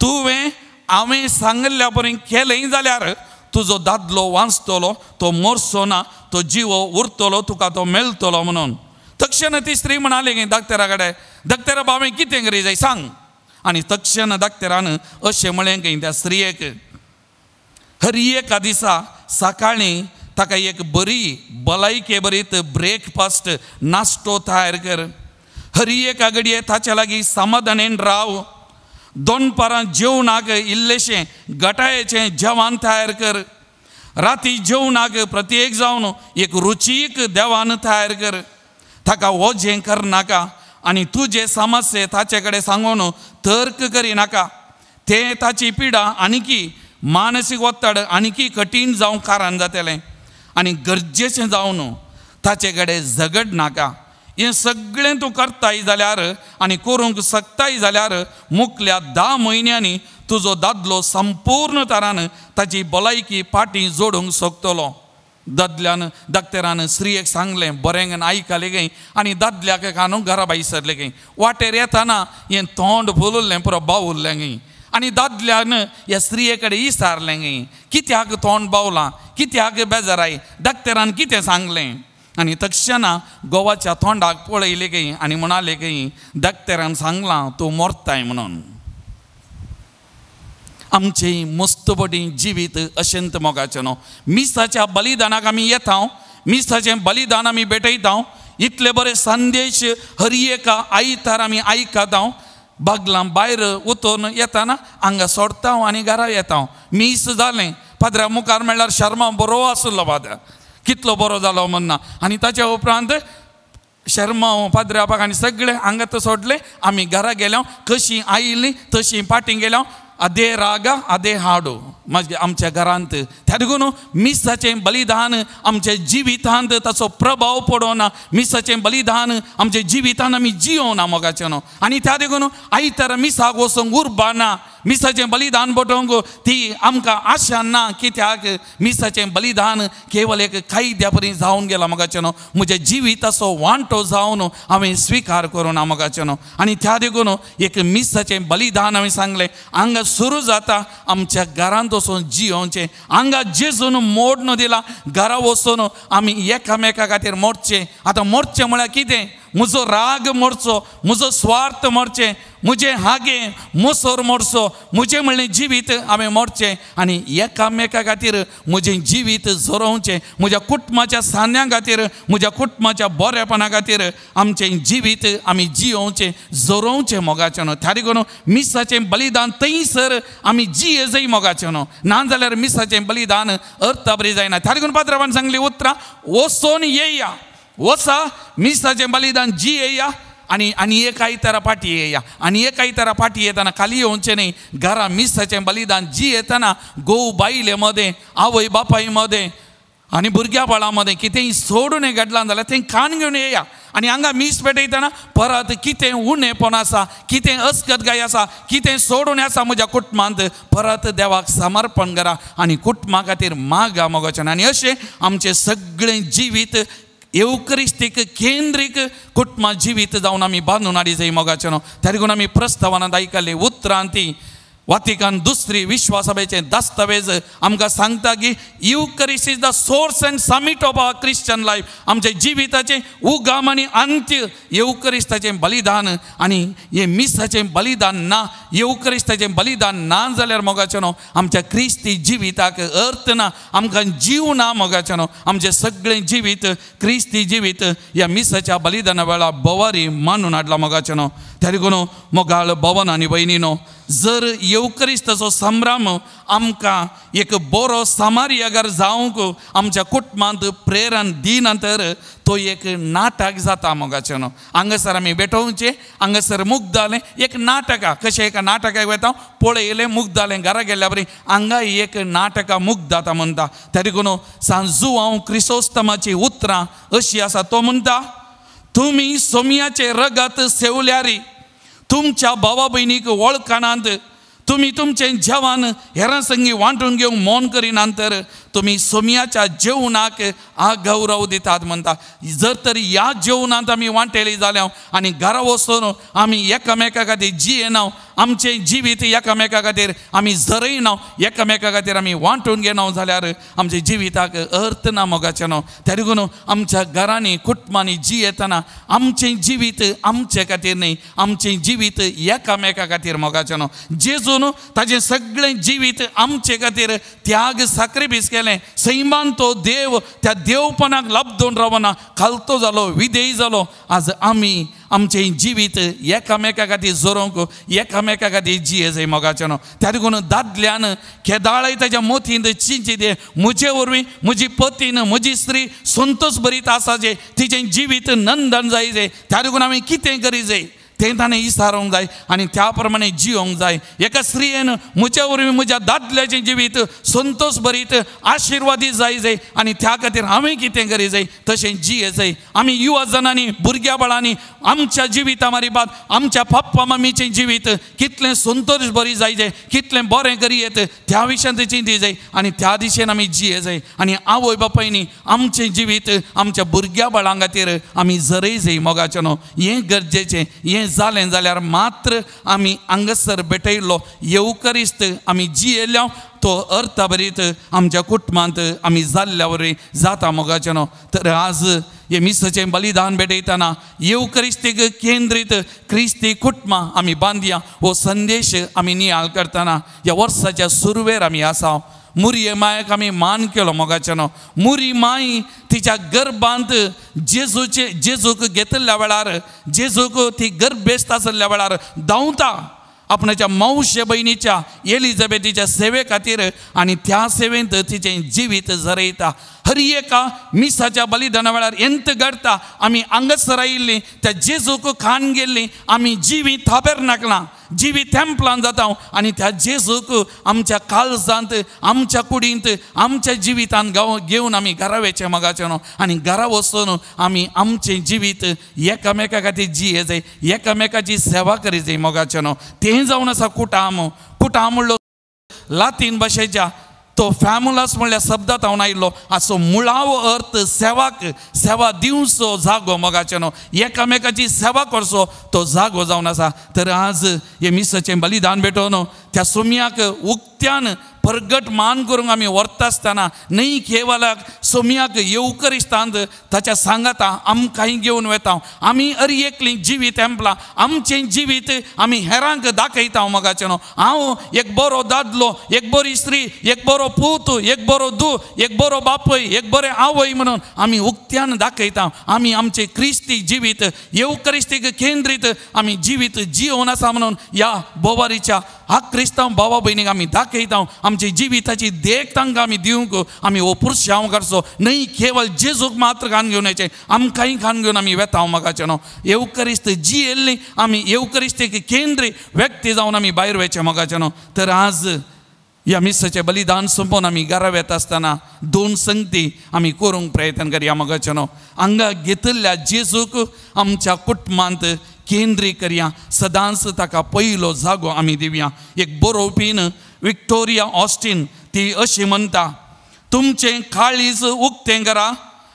तुवें हांवें सांगिल्ल्या परी केलें जाल्यार तुजो दादलो वांचतलो, तो मरचो ना, तो जिवो उरतलो, तुका तो मेळटलो म्हणून। तक्षण ती स्त्री म्हणाली गे डाक्टरा कडेन, डाक्टरा बाबा हांवें कितें करी जाय सांग। आनी तक्षण डाक्टरान अशें म्हळें गे त्या स्त्रियेक, हर एका दिसा सकाळीं ताका एक बरी भलायके बरीत ब्रेकफास्ट नाश्तो तयार कर, हर एका घडये ताचे लागीं समाधानेन राव, दनपारां जेवणाक इल्लेशें गटायेचें जेवण तयार कर, राती जेवणाक प्रत्येक जावन एक रुचीक देवान तयार कर, ताका वजें करनाका आनी तुजे समस्ये ताचे कडेन सांगून तर्क करिनाका, तें ताची पिडा आनीकी मानसीक ಒತ್ತಡ आनीकी कठीण जावंक कारण जातलें आनी गरजेचें जावन ताचे कडेन झगडनाका। हें सगळें तूं करताय जाल्यार आनी करूंक शकताय जाल्यार मुखल्या 10 म्हयन्यांनी तुजो दादलो संपूर्ण तरान ताची भलायकी फाटीं जोडूंक शकतलो। दादल्यान डाक्टरान स्त्रियेक सांगलें, बरें आयकलें गे आनी दादल्याक कानू घरा भायर सरलें गे। वाटेर येतना हें तोंड फुलुल्लें पुरो बावुल्लें गे आनी दादल्यान ह्या स्त्रिये कडेन विचारलें गे, कित्याक तोंड बावलां, कित्याक बेजाराय, डाक्टरान कितें सांगलें। आनी तक्षणा गोवाच्या तोंडाक पळयलें गे आनी म्हणालें गे, डाक्टरान सांगलां तूं मरताय म्हणून। आमचें मस्तपटी जिवीत अशेंत मोगाचें न्हू। मिसाच्या बलिदानाक आमी येता, मिसाचें बलिदान आमी भेटयता, इतले बरे संदेश हर एका आयतार आमी आयकता। बागलां भायर उतोवन येताना हांगा सोडता हांव आनी घरा येता हांव. मीस जालें पाद्र्या मुखार मेळ्ळ्यार शर्मा बरो आसलो फादर कितलो बरो जालो म्हणना. आनी ताच्या उपरांत शर्मा पाद्र्या बाग आनी सगळें हांगा सोडलें आमी घरा गेल्या कशीं आयिल्लीं तशीं पाटीं गेल्या. आदे रागा आदे हाडो मागीर आमच्या घरांत. त्या देखून मिसाचें बलिदान आमच्या जिवितांत ताचो प्रभाव पडोना. मिसाचें बलिदान आमच्या जिवितान आमी जियोना मोगाचें न्हू. आनी त्या देखून आयतारा मिसाक वचूंक उर्बा ना. मिसाचें बलिदान पटोवंक ती आमकां आशा ना कित्याक मिसाचें बलिदान केवल एक कायद्या परी जावन गेला मोगाचें न्हू. म्हज्या जिविताचो वांटो जावन हांवें स्विकार करूं ना मोगाचें न्हू. आनी त्या देखून एक मिसाचें बलिदान हांवें सांगलें हांगा सुरू जाता आमच्या घरांत वचून जियोवचें. हांगा जेजून मोडून दिला घरा वचून आमी एकामेका खातीर मोडचें. आतां मोडचें म्हळ्यार कितें? म्हजो राग मोडचो, म्हजो स्वार्थ मोडचें, म्हजें हागे मोसोर मोडचो, म्हजें म्हणलें जिवीत हांवें मोडचें आनी एकामेका खातीर म्हजें जिवीत झरोवचें. म्हज्या कुटुंबाच्या सान्या खातीर, म्हज्या कुटुंबाच्या बरेपणा खातीर आमचें जिवीत आमी जियोवचें, झरोवचें मोगाचें न्हू. त्या देखून मिसाचें बलिदान थंयसर आमी जिये जाय मोगाचें न्हू. ना जाल्यार मिसाचें बलिदान अर्थाबरी जायना. त्या देखून पाद्रावान सांगली उतरां वचोन येया, वचा मिसाचें बलिदान जियेया आनी आनी एक आयतारा पाटी येया. आनी एक आयतारा पाटी येतना खाली येवचें न्ही. घरा मिसाचें बलिदान जियेतना घोव बायले मदें, आवय बापाय मदें आनी भुरग्या बाळां मदें कितेंय सोडून घडलां जाल्यार तें कान घेवन येया. आनी हांगा मीस पेटयतना परत कितें उणेपण आसा, कितें अस्कतगाय आसा, कितें सोडून आसा म्हज्या कुटुंबांत परत देवाक समर्पण करा आनी कुटुंबा खातीर मागा मोगाचें. आनी अशें आमचें सगळें जिवीत येवक्रिस्तीक केंद्रीक कुटुंबा जिवीत जावन आमी बांदून हाडी जाय मोगाचें न्हू. त्या देखून आमी प्रस्तावनांत आयकल्ली उतरां ती वातिकान दुसरी विश्वासभेचे दस्तावेज आमकां सांगता की Eucharist is the source and summit of our Christian life. आमच्या जिविताचें उगम आनी अंत्य येवक्रिस्ताचें बलिदान आनी हें मिसाचें बलिदान ना. येवक्रिस्ताचें बलिदान ना जाल्यार मोगाचें न्हू आमच्या क्रिस्ती जिविताक अर्थ ना, आमकां जीव ना मोगाचें न्हू. आमचें सगळें जिवीत क्रिस्ती जिवीत ह्या मिसाच्या बलिदाना वेळार बवारी मानून हाडला मोगाचें न्हू. त्या देखून मोगाळ भवन आनी भयणीनो, जर येवक्रिस्ताचो संभ्रम आमकां एक बरो सामारियागार जावंक आमच्या कुटुंबांत प्रेरण दिना तर तो एक नाटक जाता मोगाचें न्हू. हांगासर आमी भेटोवचें, हांगासर मुग्ध जालें एक नाटकां कशें एका नाटकाक वता पळयलें मुग्ध जालें घरा गेल्ल्या बरी हांगा एक नाटकां मुग्ध जाता म्हणटा. त्या देखून सांजुआंव क्रिसोस्तमाची उतरां अशी आसा. तो म्हणटा, तुमी सोमयाचें रगत सेवल्यारी तुमच्या भावा भयणीक वळखनात, तुमी तुमचें जेवण हेरां संगी वांटून घेवंक मौन करिनात तर तुमी सोमयाच्या जेवणाक आगौरव दितात म्हणटा. जर तर ह्या जेवणांत आमी वांटेली जाल्या आनी घरा वचून आमी एकामेका खातीर जियेना, आमचें जिवीत एकामेका खातीर आमी झरयना, एकामेका खातीर आमी वांटून घेना जाल्यार आमच्या जिविताक अर्थ ना मोगाचें न्हू. त्या देखून आमच्या घरांनी कुटुंबांनी जियेतना आमचें जिवीत आमचे खातीर न्ही, आमचें जिवीत एकामेका खातीर मोगाचें न्हू. जेजून ताजें सगळें जिवीत आमचे खातीर त्याग साक्रिफीस केलें. सैमान तो देव त्या देवपणाक लब्दून रावना, खालतो जालो, विधेयी जालो. आज आमी आमचें जिवीत एकामेका खातीर जोरोवंक, एकामेका खातीर जिये जाय मोगाचें न्हू. त्या देखून दादल्यान केदाळय ताच्या मोतींत चिंची दे म्हजे वरवीं म्हजी पतीन म्हजी स्त्री संतोष भरीत आसा जे तिचें जिवीत नंदन जाय जे. त्या देखून आमी कितें करी जाय तें ताणें इसारोंक जाय आनी त्या प्रमाणे जियोंक जाय. एका स्त्रियेन म्हज्या वरवीं म्हज्या दादल्याचें जिवीत संतोष भरीत आशिर्वादी जाय जाय आनी त्या खातीर हांवें कितें करी जाय तशें जिये जाय. आमी युवा जणांनी भुरग्या बाळांनी आमच्या जिविता मारिबाद आमच्या पप्पा मम्मीचें जिवीत कितलें संतोष बरी जाय जाय, कितलें बरें करी येत त्या विशयांत चिंती जाय आनी त्या दिशेन आमी जिये जाय. आनी आवय बापायनी आमचें जिवीत आमच्या भुरग्या बाळां खातीर आमी जरय जाय मोगाचें न्हू. हें गरजेचें. हें जालें जाल्यार मात्र आमी हांगासर भेटयल्लो येवकरिस्त आमी जियेल्या तो अर्थभरीत आमच्या कुटुंबांत आमी जाल्ल्या वरवीं जाता मोगाचें न्हू. तर आज हे मिसाचें बलिदान भेटयतना येवक्रिस्तीक केंद्रीत क्रिस्ती कुटुंबां आमी बांदया हो संदेश आमी नियाळ करतना ह्या वर्साच्या सुरवेर आमी आसा. मुरये मायक आमी मान केलो मोगाच्यानो. मुरी माय तिच्या गर्भांत जेजूचे जेजूक घेतिल्ल्या वेळार, जेजूक ती गर्भेस्त आशिल्ल्या वेळार धांवता आपणाच्या मावशे भयणीच्या एलिझाबेथीच्या सेवे खातीर आनी त्या सेवेंत तिचें जिवीत झरयता. हर एका मिसाच्या बलिदाना वेळार एंत घडटा, आमी हांगासर आयिल्लीं त्या जेजूक खान गेल्लीं, आमी जिवी थाबेर नाकलां, जिवी तेंपलान जाता आनी त्या जेजूक आमच्या काळजांत, आमच्या कुडींत, आमच्या जिवितांत गांव घेवन आमी घरा वयचें मोगाचें न्हू. आनी घरा वचून आमी आमचें जिवीत एकामेका खातीर जिये जाय, एकामेकाची सेवा करी जाय मोगाचें न्हू. तें जावन आसा कुटाम. कुटाम म्हणलो लातीन भाशेच्या तो फॅमुलास म्हणल्या शब्दांत हांव आयिल्लो हाचो मुळावो अर्थ सेवाक, सेवा दिवचो जागो मोगाचें न्हू, एकामेकाची सेवा करचो तो जागो जावन आसा. तर आज हे मिसाचें बलिदान भेटोवन त्या सोम्याक उक्त्यान परगट मान करूंक आमी व्हरता आसतना न्हय केवलाक सोम्याक येवकरिस्तांत ताच्या सांगाता आमकांय घेवन वेता. आमी अर एकली जिवीत एम्पलां, आमचें जिवीत आमी हेरांक दाखयता मोगाचें न्हू. हांव एक बरो दादलो, एक बरी स्त्री, एक बरो पूत, एक बरो दू, एक बरो बापूय, एक बरें आवय म्हणून आमी उक्त्यान दाखयता. आमी आमचें क्रिस्ती जिवीत येवकरिस्तीक केंद्रीत आमी जिवीत जियोवन आसा म्हणून ह्या बोवारीच्या हा क्रिस्तांव भावा भयणीक आमी दाखयता. आमच्या जिविताची देख तांकां आमी दिवंक आमी हो पुरशांव करचो न्हय केवल जेजूक मात्र खान घेवन येचें, आमकांय खान घेवन आमी वेता मोगाचें न्हू. येवकरिस्त जियेल्ली आमी येवकरिस्तीक केंद्री व्यक्ती जावन आमी भायर वयचें मोगाचें न्हू. तर आज ह्या मिसाचें बलिदान सोंपोवन आमी घरा वेता आसतना दोन संगती आमी करूंक प्रयत्न करया मोगाचें न्हू. हांगा घेतिल्ल्या जेजूक आमच्या कुटुंबांत केंद्री करया, सदांच ताका पयलो जागो आमी दिवया. एक बरोवपीन विक्टोरिया ऑस्टीन ती अशी म्हणटा, तुमचें काळीज उक्तें करा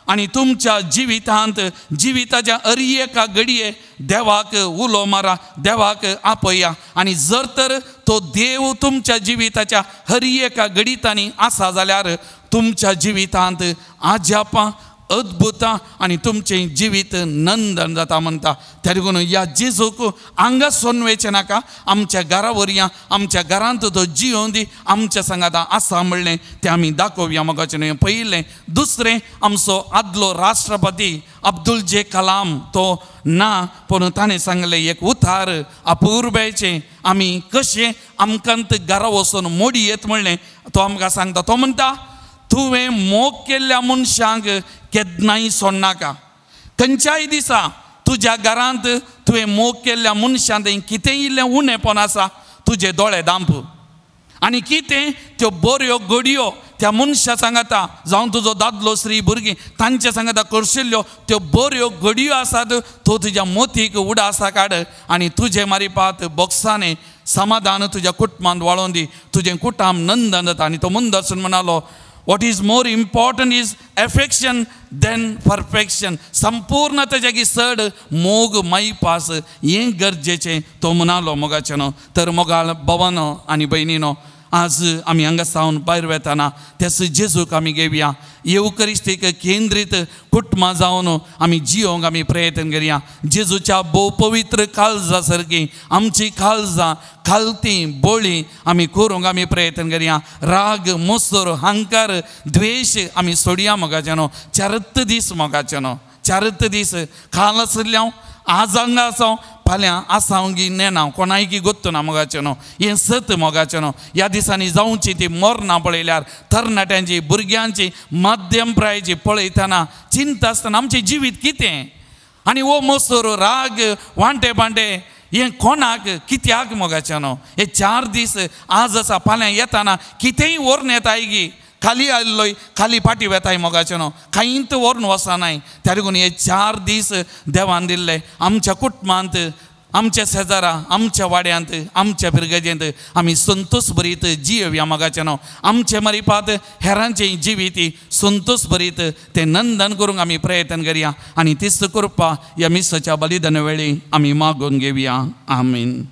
आनी तुमच्या जिवितांत जिविताच्या अर एका घडये देवाक उलो मारा, देवाक आपया. आनी जर तर तो देव तुमच्या जिविताच्या हर एका घडितांनी आसा जाल्यार तुमच्या जिवितांत आजापां अद्भुतां आनी तुमचें जिवीत नंदन जाता म्हणटा. त्या देखून ह्या जेजूक हांगा सोन वयचें नाका, आमच्या घरा व्हरया, आमच्या घरांत तो जियोवन दी, आमच्या सांगाता आसा म्हणलें तें आमी दाखोवया मोगाचें न्हू. पयलें. दुसरें, आमचो आदलो राष्ट्रपती अब्दुल जे कलाम तो ना, पूण ताणें सांगलें एक उतार अपुरबायेचें, आमी कशें आमकां घरा वचून मोडी येत म्हणलें तो आमकां सांगता. तो म्हणटा, तुवें मोग केल्ल्या मनशांक केन्नाय सोडनाका. खंयच्याय दिसा तुज्या घरांत तुवें मोग केल्ल्या मनशांत कितेंय इल्लें उणेपण आसा, तुजे दोळे दांप आनी कितें त्यो बऱ्यो घडयो त्या मनशा सांगाता, जावं तुजो दादलो स्त्री भुरगीं तांच्या सांगाता करशिल्ल्यो त्यो बऱ्यो घडयो आसात तो तुज्या मोतीक उडासा काड आनी तुजे मारिपात बोक्साने समाधान तुज्या कुटुंबांत वाळोवन दी, तुजें कुटुंब नंदन जाता. आनी तो मुंदरसून म्हणालो, What is more important is affection than perfection. संपूर्णतेच्या चड मोग मायपास हें गरजेचें तो म्हणालो मोगाचें न्हू. तर मोगाळ भावानो आनी भयणीनो, आज आमी हांगा सावन भायर वेतना त्याच जेजूक आमी घेवया, येवकरिस्तीक केंद्रीत कुटुंबां जावन आमी जियोंक आमी प्रयत्न करया. जेजूच्या भोव पवित्र काळजा सारकी आमची काळजां खालती बोळी आमी करूंक आमी प्रयत्न करया. राग, मोसर, हंकार, द्वेश आमी सोडया मोगाचें न्हू. चारत दीस मोगाचें न्हू, चारत दीस काल आशिल्लें हांव, आज हांगा आसा, फाल्यां आसा गी नेना कोणायकी गोत्तू ना मोगाचें न्हू. हें सत मोगाचें न्हू. ह्या दिसांनी जावची ती मरणां पळयल्यार तरणाट्यांची, भुरग्यांची, मध्यम प्रायेची पळयतना चिंता आसतना आमचें जिवीत कितें आनी हो मोसर, राग, वांटे पांटे हें कोणाक कित्याक मोगाचें न्हू. हे 4 दीस आज आसा, फाल्यां येताना कितेंय व्हरून येताय गी, खाली आयिल्लोय खाली फाटी वेताय मोगाचें न्हू, कांयच व्हरून वचनाय. त्या देखून हे 4 दीस देवान दिल्ले आमच्या कुटुंबांत, आमच्या शेजारा, आमच्या वाड्यांत, आमच्या फिरगजेंत आमी संतोष भरीत जियोवया मोगाचें न्हू. आमचे मारिपात हेरांचें जिवीत संतोष भरीत तें नंदन करूंक आमी प्रयत्न करया आनी तीच कृपा ह्या मिसाच्या बलिदाना वेळी आमी मागून घेवया. आमीन.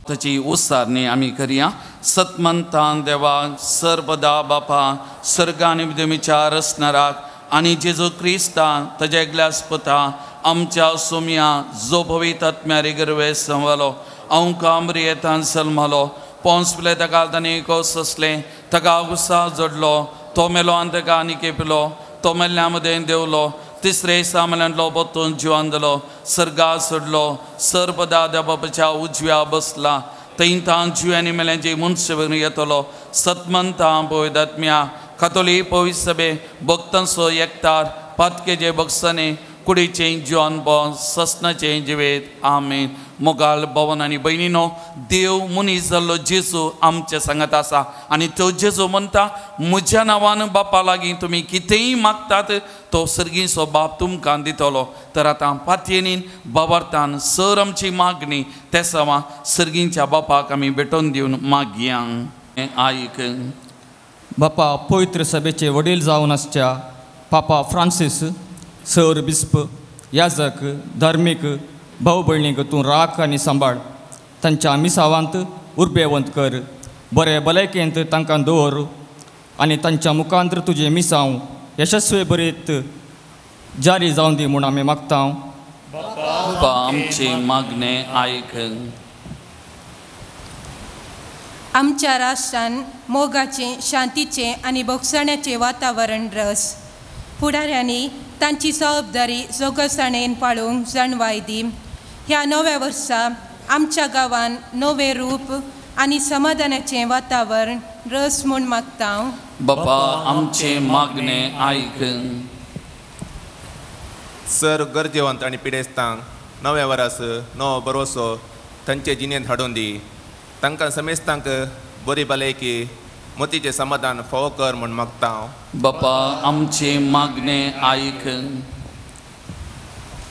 ताची उसारणी आमी करया. सतमंतान देवा सर्वदा बापा सर्गानी विदमीच्या रसनाराक आनी जेजू क्रिस्ता ताज्या एकल्यास पुता आमच्या सोम्या जो पवित्र आत्म्या रिगर्वे संवलो अंकामरी येतान सलमालो पोंस पिले ताका ताणें कोस सोंसलें, ताका उत्साह जोडलो, तो मेलो आनी ताका आनी केपलो, तो मेल्ल्या मदें देवलो, तिसरे दिसा मेल्यांतलो परतून जिवान जालो, सर्गा सोडलो, सर्पदा देव बापाच्या उजव्या बसला, थंय तां जिव्यांनी मेल्यांची मनशां येतलो. सतमंता पवित्र कातोली पवित्र सभे भक्तांचो एकतार पातकेचे बक्षाने कुडीचें जिवन ससनाचें जिवेत. आमेन. मोगाल भवन आनी भयणीनो, देव मनीस जाल्लो जेजू आमचे सांगत आसा आनी तो जेजू म्हणटा, म्हज्या नांवान बापा लागीं तुमी कितेंय मागतात तो सर्गीचो बाप तुमकां दितलो. तर आतां पातयेनीन बाबार्थान सर आमची मागणी तेसावां सर्गींच्या बापाक आमी भेटोवन दिवन मागया. आयक बापा, पवित्र सभेचे वडील जावन आसच्या पापा फ्रांसीस सर बिस्प याजक धार्मीक भाव भयणीक तूं राख आनी सांबाळ, तांच्या मिसावांत उर्बेवंत कर, बरे भलायकेंत तांकां दवर आनी तांच्या मुखांत तुजें मिसांव यशस्वी बरीत जारी जावन दी म्हूण आमी मागता. बापा आमचे मागणे आयक. आमच्या राष्ट्रान मोगाचें, शांतीचें आनी भोगसण्याचें वातावरण रस. फुडाऱ्यांनी तांची जबाबदारी जोगसाणेन पाळूंक जाणवाय दी. ह्या नव्या वर्सा आमच्या गांवान नवें रूप आनी समाधानाचें वातावरण रस म्हूण मागता. बापा आमचें मागणें आयक. सर गरजेवंत आनी पिडेस्तांक नव्या वरास नवो भरवसो तांचे जिणेंत हाडून दी. तांकां समेस्तांक बरी भलायकी मतीचें समाधान फावो कर म्हूण मागता हांव. बापा आमचें मागणें आयक.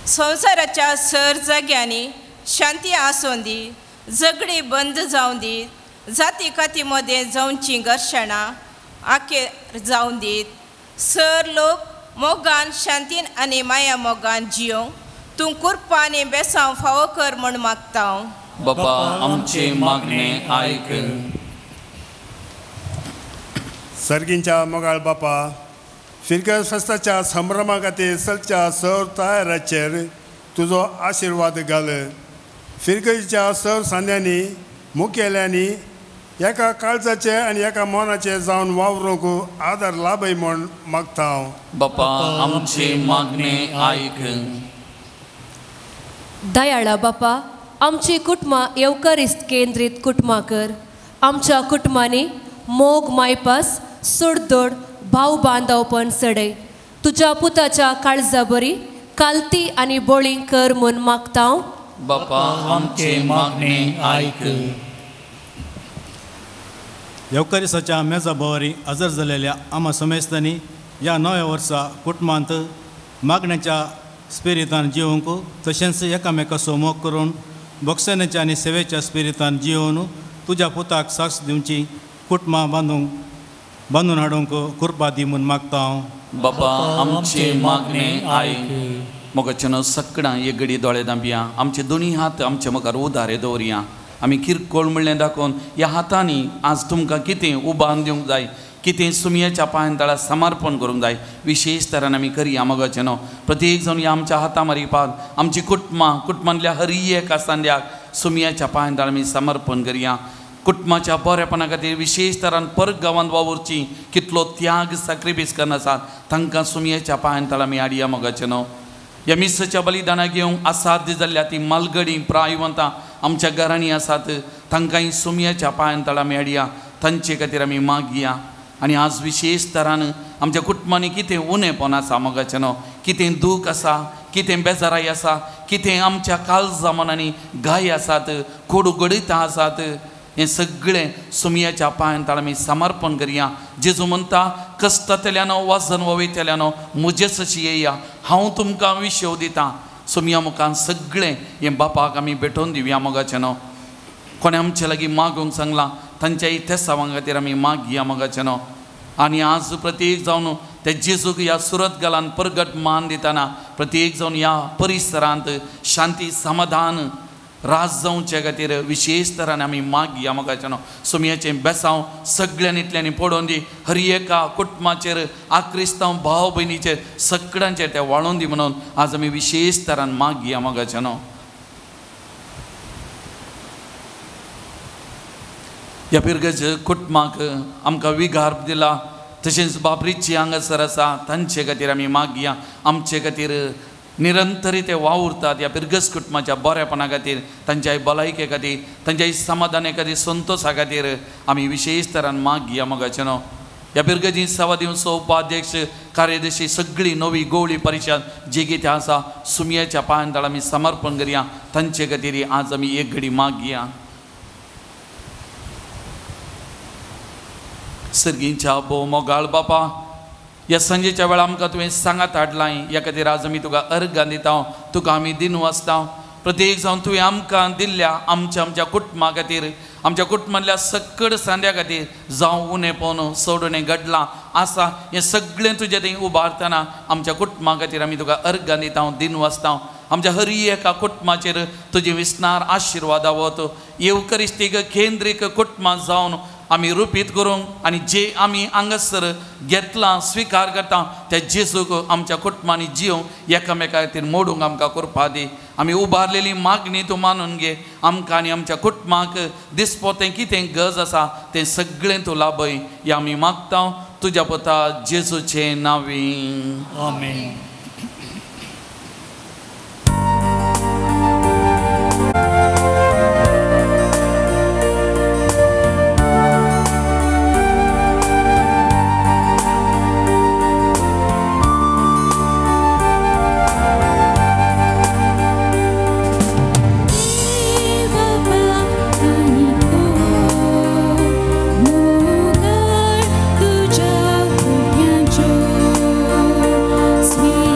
संवसाराच्या सर जाग्यांनी शांती आसूं दी, झगडी बंद जावं दी, जाती काती मदें जावचीं घर्शणां आखेर जावं दीत. सर लोक मोगान, शांतीन आनी माया मोगान जियोंक तूं कुरपा आनी बेसांव फावो कर म्हूण मागता हांव. बापा आमचें मागणें आयक. सर्गींच्या मोगाळ बापा, फिरकस फेस्ताच्या संभ्रमा खातीर चलच्या सर तयाराचेर तुजो आशिर्वाद घाल. फिरकशीच्या सर सांद्यांनी मुखेल्यांनी एका काळजाचे आनी एका मनाचे जावन वावरूंक आदार लाभय म्हूण मागता हांव. बापा आमचें मागणें आयक. दयाळा बापा, आमची कुटुंबां येवकारिस्त केंद्रीत कुटुंबां कर. आमच्या कुटुंबांनी मोग, मायपास, सोडदोड, भाव बांदवपण सडय. तुज्या पुताच्या काळजा बरी कालती आनी बोळी कर म्हूण मागता. बापा आमचें मागणें आयक. येवकारिसाच्या मेजा भोंवरी हजर जालेल्या आमा समेस्तांनी ह्या नव्या वर्सा कुटुंबांत मागण्याच्या स्पिरितान जिवंक तशेंच एकामेकाचो मोग करून भोगसण्याच्या आनी सेवेच्या स्पिरितान जिवन तुज्या पुताक साक्ष दिवची कुटुंबां बांदून हाडूंक कृपा दी म्हूण मागता हांव. बापा आमचें मागणें आयक. मोगाच्यान सकडां एक घडी दोळे दांपया, आमचे दोनी हात आमचे मुखार उदारे दवरया. आमी किरकोळ म्हणलें दाखोवन ह्या हातांनी आज तुमकां कितें उबारून दिवंक जाय, कितें सुमयेच्या पांयां तळा समर्पण करूंक जाय, विशेश तरान आमी करया. मोगाचें न्हू प्रत्येक जावन ह्या आमच्या हाता मारिपाक आमची कुटुंबां, कुटुंबांतल्या हर एका सांद्याक सुमयेच्या पांयां तळा आमी समर्पण करया. कुटुंबाच्या बरेपणा खातीर विशेश तरान परत गांवांत वावुरची कितलो त्याग साक्रिफीस करना आसात तांकां सुमयेच्या पांयां तळा आमी हाडया. मोगाचें न्हू ह्या मिसाच्या बलिदानां घेवंक असाध्य जाल्ल्या ती मालगडी प्रायवंतां आमच्या घरांनी आसात तांकांय सुमयेच्या पांयां तळा आमी हाडया, तांचे खातीर आमी मागया. आनी आज विशेश तरान आमच्या कुटुंबांनी कितें उणेपण आसा मोगाचें न्हू, कितें दूख आसा, कितें बेजाराय आसा, कितें आमच्या काळजा मनांनी गाय आसात, कोडू गडितां आसात, हें सगळें सुमयेच्या पांयां तळा आमी समर्पण करया. जेजू म्हणटा, कश्टांतल्यान वजन वयतल्यान म्हजेच अशी येया, हांव तुमकां विशेव दितां. सुमया मुखार सगळें हें बापाक आमी भेटोवन दिवया. मोगाचें न्हू कोणें आमचे लागीं मागूंक सांगलां तांच्या इतिहासां खातीर आमी मागया. मोगाचें न्हू आनी आज प्रत्येक जावन ते जेजूक ह्या सुरत गालान परगट मान दितना प्रत्येक जावन ह्या परिसरांत शांती समाधान राज जावचे खातीर विशेश तरान आमी मागया. मोगाचें न्हू सुमयेचें बेसांव सगळ्यांनी इतल्यांनी पडोवन दी, हर एका कुटुंबाचेर आक्रिस्तांव भाव भयणीचेर सगळ्यांचेर ते वाळोवन दी म्हणून आज आमी विशेश तरान मागया. मोगाचें न्हू ह्या पिरगज कुटुंबाक आमकां विगार दिला तशेंच बाबरीची हांगासर आसा तांचे खातीर आमी मागया. आमचे खातीर निरंतरी ते वावुरतात ह्या पिरगज कुटुंबाच्या बरेपणा खातीर, तांच्या भलायके खातीर, तांच्या समाधाने खातीर, संतोशा खातीर आमी विशेश तरान मागया मोगाचें न्हू. ह्या पिरगजी सभा दिवचो उपाध्यक्ष कार्यदर्शी सगळी नवी गोवळी परिशद जी कितें आसा सुमयेच्या पांयां तळा आमी समर्पण करया. तांचे खातीर आज आमी एक घडी मागया. सर्गींच्या भोव मोगाळ बापा, ह्या सांजेच्या वेळार आमकां तुवें सांगात हाडलां, ह्या खातीर आज आमी तुका अर्गां दिता, तुका आमी दिन वाचता. प्रत्येक जावन तुवें आमकां दिल्ल्या आमच्या आमच्या कुटुंबा खातीर, आमच्या कुटुंबांतल्या सकड सांद्या खातीर जावं उणेपण चड उणें घडलां आसा हें सगळें तुजें थंय उबारतना आमच्या कुटुंबा खातीर आमी तुका अर्गां दिता, दिन वाचता. आमच्या हर एका कुटुंबाचेर तुजे विसनार आशिर्वाद वत येवकरिस्तीक केंद्रीक कुटुंबां जावन आमी रुपीत करूंक आनी जे आमी हांगासर घेतलां स्विकार करता त्या जेजूक आमच्या कुटुंबांनी जिवंक एकामेका खातीर मोडूंक आमकां करपा दी. आमी उबारलेली मागणी तूं मानून घे. आमकां आनी आमच्या कुटुंबाक दिसपोतें कितें गरज आसा तें सगळें तूं लाभय हें आमी मागता तुज्या पुता जेजूचें नांवी. आमेन. Sweet.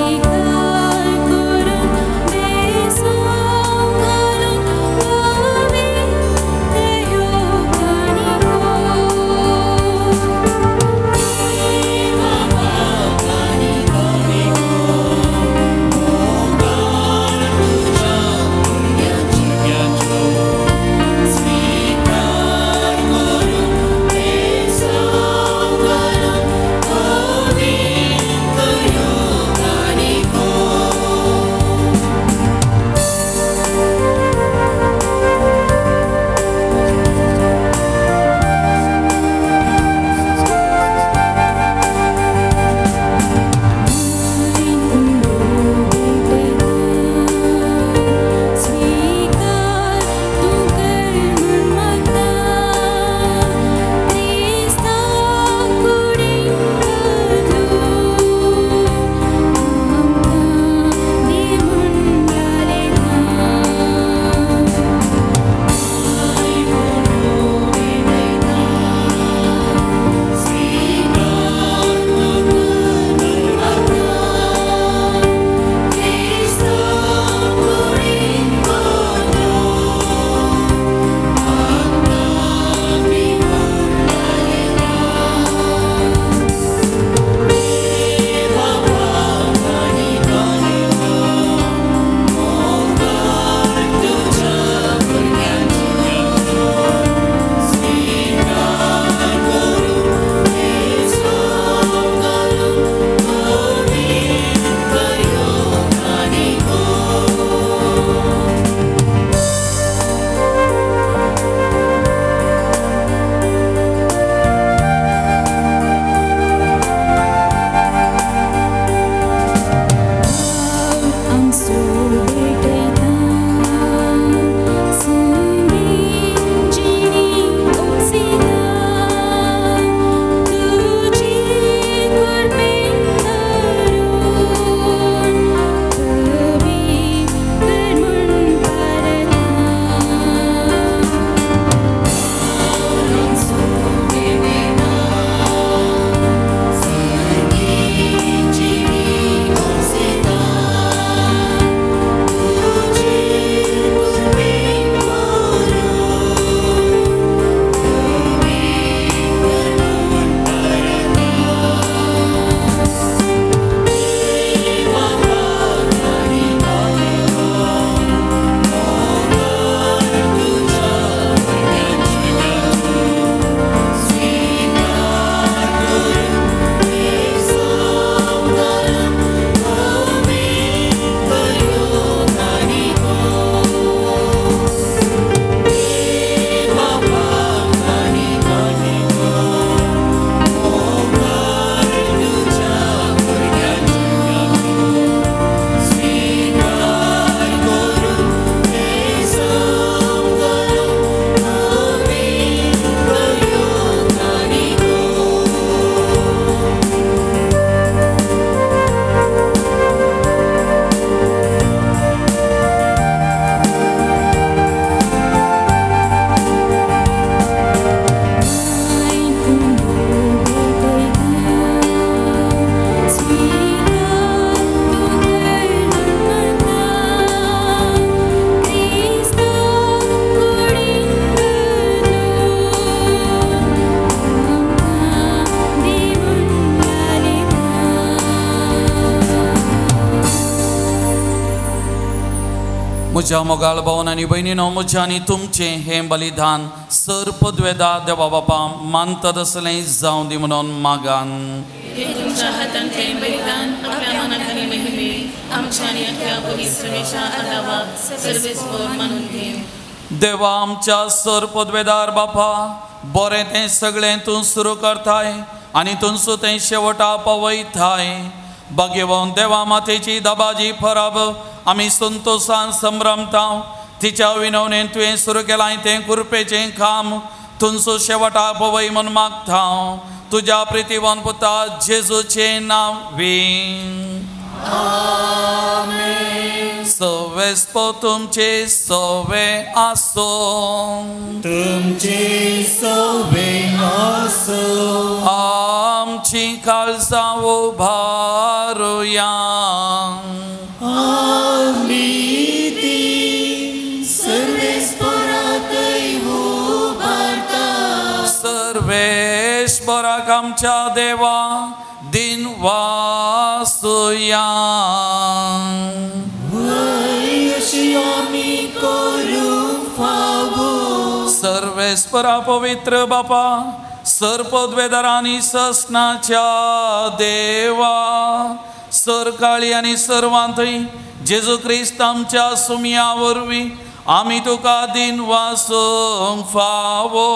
म्हज्या मोगाळ भावन आनी भयणीनो, म्हज्या आनी तुमचें हें बलिदान सर पदवेदा देवा बापा मानता तसलें जावं दी म्हणून मागान. तुमच्या हातांतलें बलिदान आपल्या मनात आनी महिमे आमच्या आनी अख्ख्या पवित्र आदावाक सर्वेस्पर मानून घे. देवा आमच्या सर पदवेदार बापा, बरें तें सगळें तूं सुरू करताय आनी तुमचो तें शेवटा पावयताय. भाग्यवंत देवा मातेची दबाजी परब आमी संतोशान संभ्रमता. तिच्या विनवणेन तुवें सुरू केलां तें कृपेचें काम तुमचो शेवटा पवय म्हूण मागता. तुज्या प्रितीवन पुता जेजूचें नांव वी. सवेस्पो तुमचे सवे आसो, तुमचे सवे आसो. आमची काळजां उबारुया, आमी ती सर्वेस्पराकय उबारता. सर्वेस्पराक आमच्या देवा दिन वासुया. सर्वेस्परा पवित्र बापा, सर्पद्वेदार आनी ससनाच्या देवा, सरकाळी आनी सर्वांतय जेजू क्रिस्त आमच्या सुमया वरवीं आमी तुका दिन वासूंक फावो.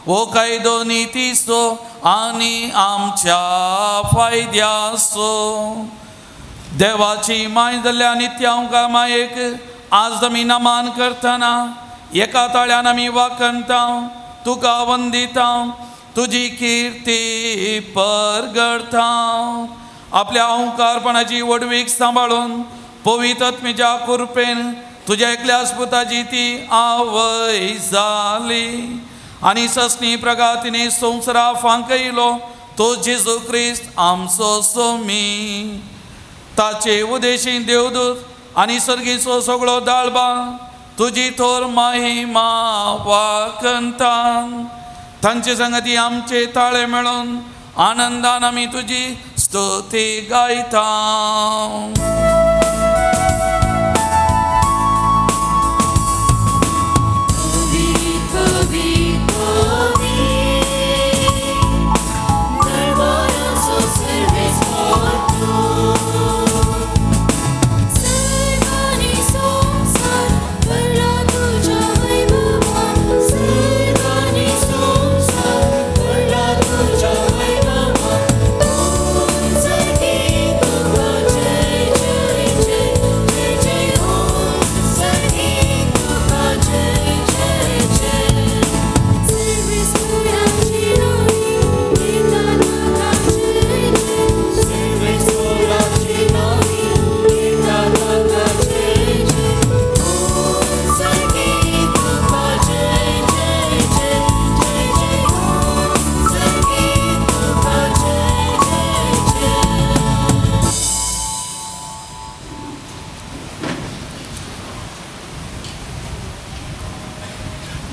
हो कायदो नितीचो आनी आमच्या फायद्याचो. देवाची माय जाल्ल्या नित्यांका मायेक आज आमी नमान करतना एका ताळ्यान आमी वाखणता, तुका वंदिता, तुजी किर्ती परगडता. आपल्या ओंकारपणाची वडवीक सांबाळून पवित्र आत्म्याच्या कृपेन तुज्या एकल्या पुताची ती आवय जाली आनी ससनी प्रगातीने संवसारा फांकयलो तो जेजू क्रिस्त आमचो सोमी. ताचे उदेशी देवदूत आनी सर्गीचो सगळो दाळबा तुजी थोर महिमा वाखणता. तांचे संगती आमचे ताळे मेळून आनंदान आमी तुजी स्तुती गायता.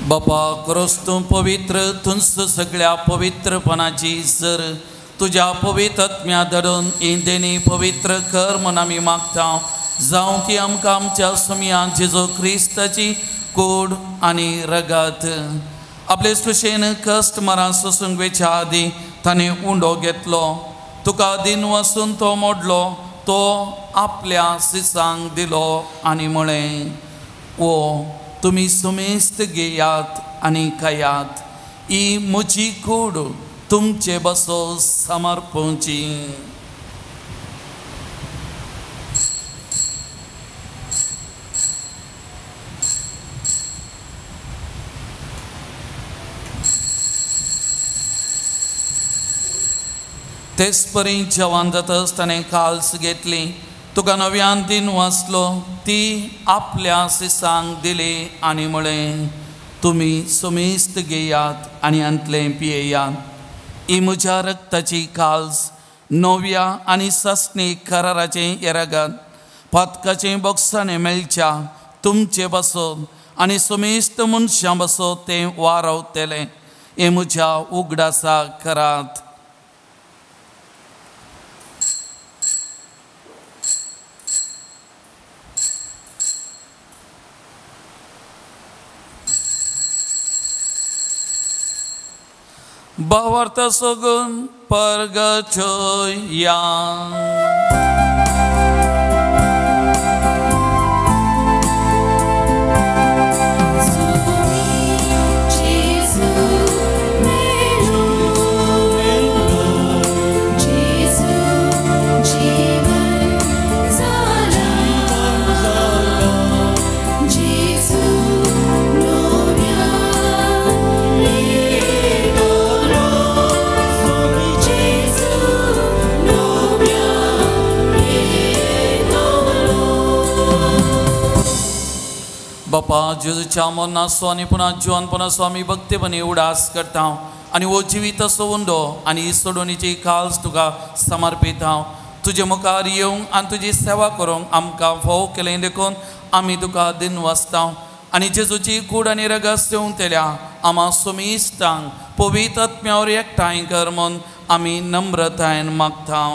बापा क्रोस्तू पवित्र तुंस सगळ्या पवित्रपणाची सर तुज्या पवित्र आत्म्या धरून इंदेनी पवित्र कर म्हूण आमी मागता. जावं ती आमकां आमच्या सुमयान जेजू क्रिस्ताची कोड आनी रगत. आपले सुशेन कश्ट मरां सोसूंक वेच्या आदीं ताणें उंडो घेतलो, तुका दिन वसून तो मोडलो, तो आपल्या सिसांक दिलो आनी म्हळें, ओ तुमी सुमेस्त घेयात आनी खायात, ही म्हजी कूड तुमचे बसो समर्पणची. तेच परी जेवण जातच ताणें काल्स घेतली, तुका नव्यान दिन वाचलो, ती आपल्या सिसांक दिली आनी म्हळें, तुमी सुमेस्त घेयात आनी हांतलें पियेयात, ही म्हज्या रक्ताची काल्स नव्या आनी सासणी कराराचें येरागात पातकाचें बोगसाणें मेळच्या तुमचे बसोत आनी सुमेस्त मनशां बसोत तें वारवतलें. हें म्हज्या उगडासा करात. भावार्थ सगून परगचोया. बापा जेजूच्या मरणाचो आनी पुन्हा जिवनपणाचो आमी भक्तीपणी उडास करता आनी हो जिवीत असो उंडो आनी ही सोडवणीची काल्स तुका समर्पीत हांव. तुजे मुखार येवंक आनी तुजी सेवा करूंक आमकां फोव केलें देखून आमी तुका दिनवासता आनी जेजूची कूड आनी रगस येवंक तेल्या आमा सुमिस्तांक पवित्र आत्म्यावर एकठांय कर म्हूण आमी नम्रतायेन मागता.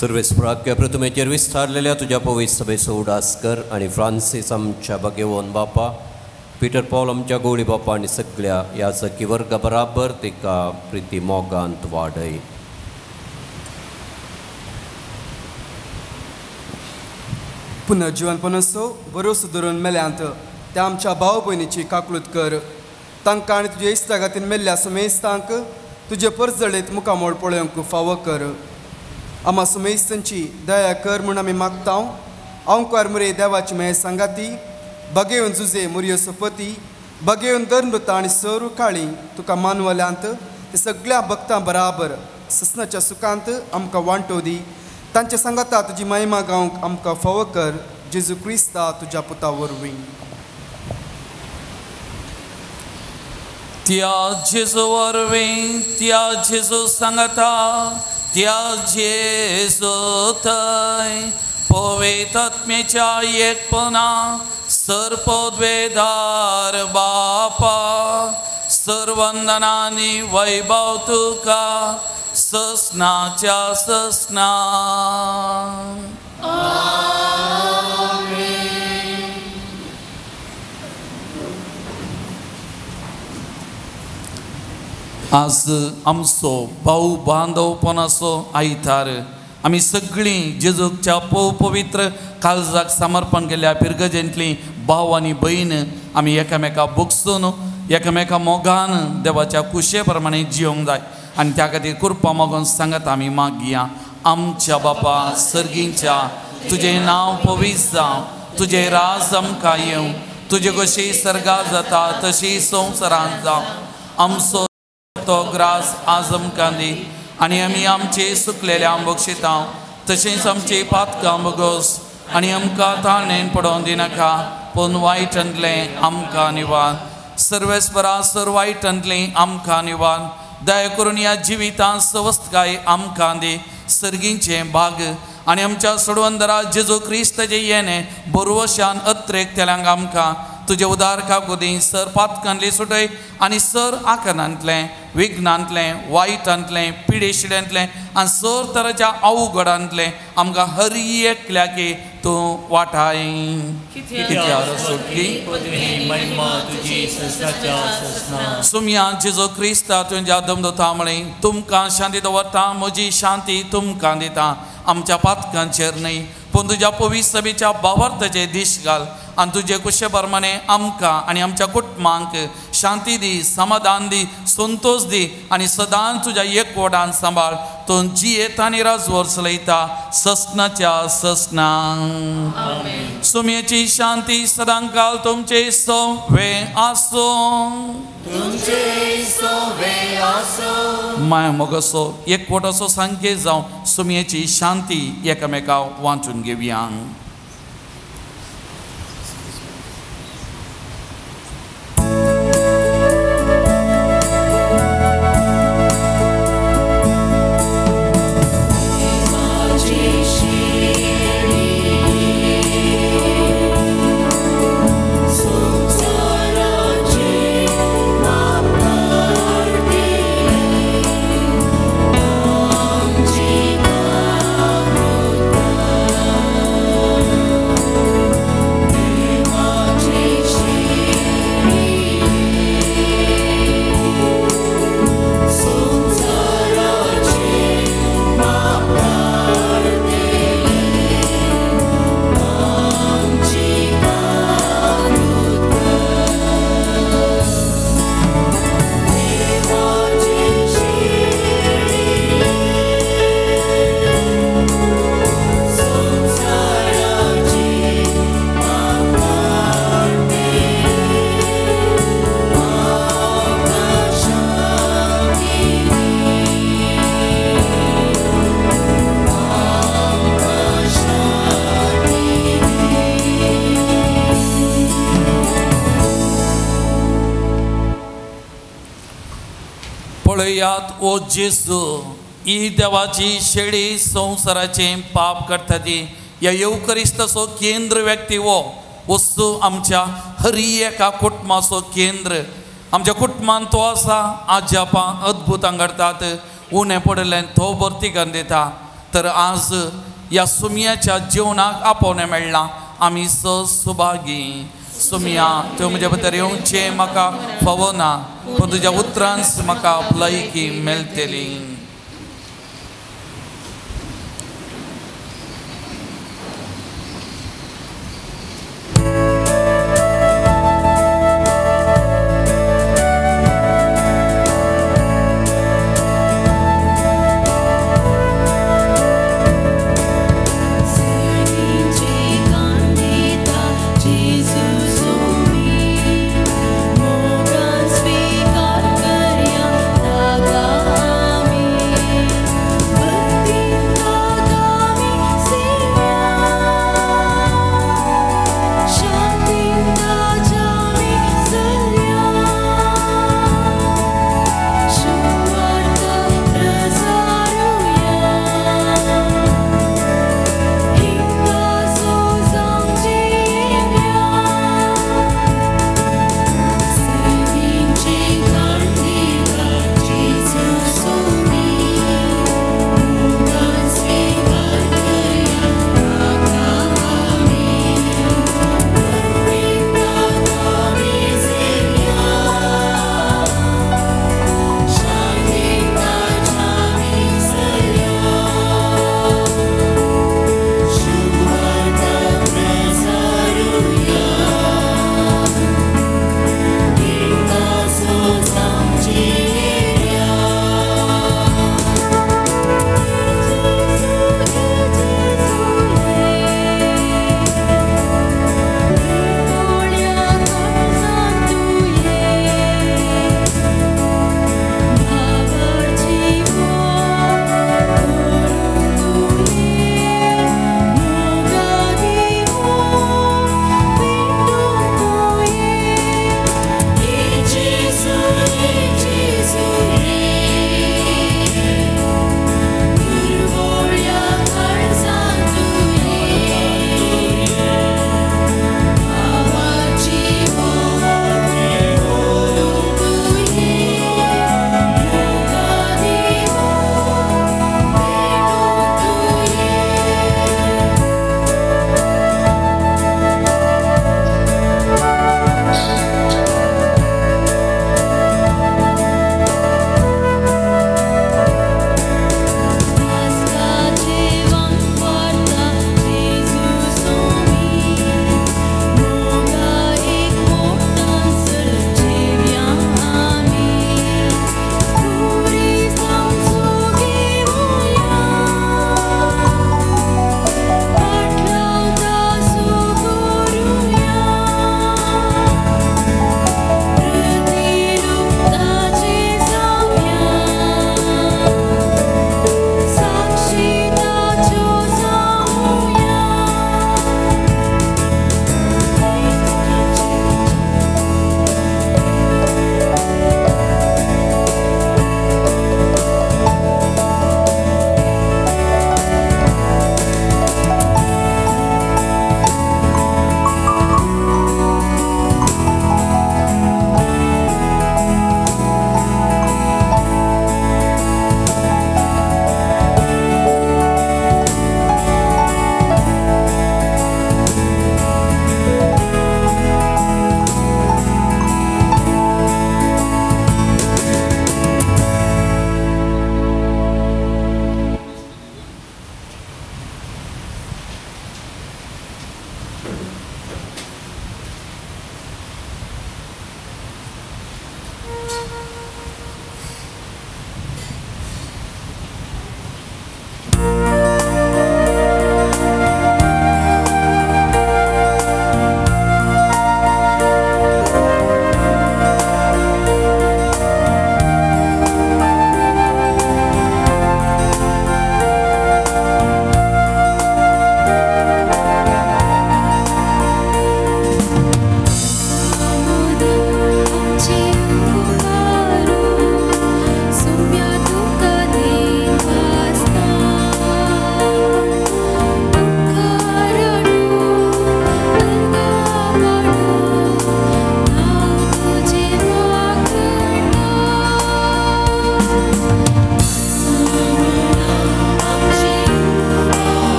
सर्वेस्पराक्य प्रथमेचेर विस्तारलेल्या तुज्या पवित्र सभेचो उडास कर आनी फ्रांसीस आमच्या भगेवन बापा, पिटर पॉल आमच्या गोळी बापा आनी सगळ्या ह्या सखी वर्गा बराबर तिका प्रिती मोगांत वाडय. पुनर्जिवनपणाचो बरोसो धरून मेल्यांत त्या आमच्या भाव भयणीची काकळूत कर. तांकां आनी तुज्या इश्टा खातीर मेल्ल्या सुमेस्तांक तुजे परजळीत मुखामोळ पळोवंक फावो कर. आमा सुमेस्तांची दया कर म्हूण आमी मागता. अंकुर मुरे देवाची मेळ सांगाती बगेवन जुजे मुरयो सोपती बगेवन दर्मृता आनी सरू काळी तुका मानवल्यांत ते सगळ्या भक्तां बराबर ससनाच्या सुखांत आमकां वांटो दी. तांचे सांगाता तुजी महिमा गावंक आमकां फावो कर. जेजू क्रिस्ता तुज्या पुता वरवीं. त्या जेजू वरवीं, त्या जेजू सांगाता, त्या जेजू थंय पवित्र आत्म्याच्या एकपणा सर्पद्वेदार बापा सर्वंदनानी वैभव तुका ससनाच्या ससना. आज आमचो भाऊ बांदवपणाचो आयतार आमी सगळीं जेजूच्या पवित्र काळजाक समर्पण केल्ल्या पिरगजेंतलीं भाव आनी भयण आमी एकामेका भोगसून एकामेका मोगान देवाच्या कुशे प्रमाणे जिवंक जाय आनी त्या खातीर कृपा मागून सांगत आमी मागया. आमच्या बापा सर्गींच्या तुजें नांव पवित्र जावं, तुजें राज आमकां येवं, तुजे कशी सर्गा जाता तशी संवसारांत जावं. आमचो तो ग्रास आज आमकां दी आनी आमी आमचे सुकलेले बक्षिता तशेंच आमचे पातकां बगोस आनी आमकां ताळणेन पडोवन दिनाका पूण वायटांतलें आमकां निवार. सर्वेस्परा सर वायटांतलें आमकां निवार. दया करून ह्या जिवितांत सवस्तकाय आमकां दी सर्गींचें भाग आनी आमच्या सोडवंदरा जेजू क्रिस्ताचें येणें बरवशान अत्रेक तेल्यांक आमकां तुजे उदार काकुदी सर पातकांतली सुटय आनी सर आकरांतलें विघ्नांतलें वायटांतलें पिडेशिड्यांतलें आनी सर तराच्या अवघडांतलें आमकां हर एकल्याकी तूं वाटाय. सुमया जेजू क्रिस्ता तुज्या दमदता म्हळें तुमकां शांती दवरता, म्हजी शांती तुमकां दिता. आमच्या पातकांचेर न्हय पूण तुज्या पवित्र सभेच्या भावार्थाचे दीश घाल आनी तुजे कुशे प्रमाणे आमकां आनी आमच्या कुटुंबांक शांती दी, समाधान दी, संतोश दी आनी सदांच तुज्या एकवटान सांबाळ. तूं जियेता आनी राजवर चलयता ससनाच्या ससना. सुमयेची शांती सदांकाल तुमचे सवे आसूं. माया मोगाचो एकवटाचो संकेत जावं सुमयेची शांती एकामेका वांटून घेवया. पळयात ओ जेजू, ही देवाची शेळी संवसाराचें पाप करता ती. ह्या येवकरिस्ताचो केंद्र व्यक्ती हो वस्तू आमच्या हरी एका कुटुंबाचो केंद्र. आमच्या कुटुंबान तो आसा, आजापां अद्भुतां घडटात, उणें पडिल्लें तो भरती करून दिता. तर आज ह्या सुमयाच्या जेवणाक आपोवणें मेळ्ळां, आमी सुभागी. सुमया त्यो म्हज्या भितर येवचें म्हाका फावना, पूण तुज्या उतरांच म्हाका भलायकी मेळटली. स्वीकार करया ताका आमी.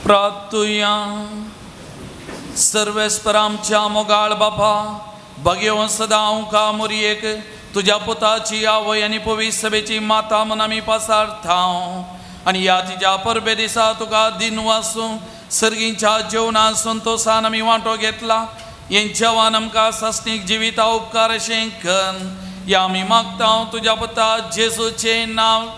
प्रार्थुया. सर्वेस्पर आमच्या मोगाळ बापा, भगेवन सदां आमकां मोरयेक तुज्या पुताची आवय आनी पवित्र सभेची माता म्हूण आमी पासारतांव आनी ह्या तिज्या परबे दिसा तुका दिनवासूं सर्गींच्या जेवणा संतोसान आमी वांटो घेतला. हें जेवण आमकां सासणीक जिविता उपकार अशें कर ह्या आमी मागता तुज्या पुता जेजूचें नांव.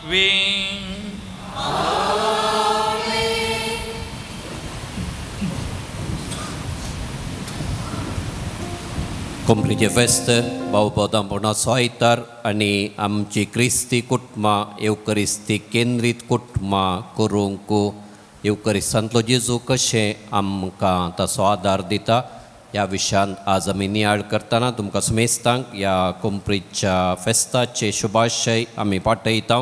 कोंकणीचें फेस्त भावबोधांपणाचो आयतार आनी आमची क्रिस्ती कुटुंबां येवकरिस्ती केंद्रीत कुटुंबां करूंक येवकरिस्तांतलो जेजू कशें आमकां ताचो आदार दिता ह्या विशयांत आज आमी नियाळ करतना तुमकां सुमेस्तांक ह्या कोंकणीच्या फेस्ताचे शुभाशय आमी पाठयता.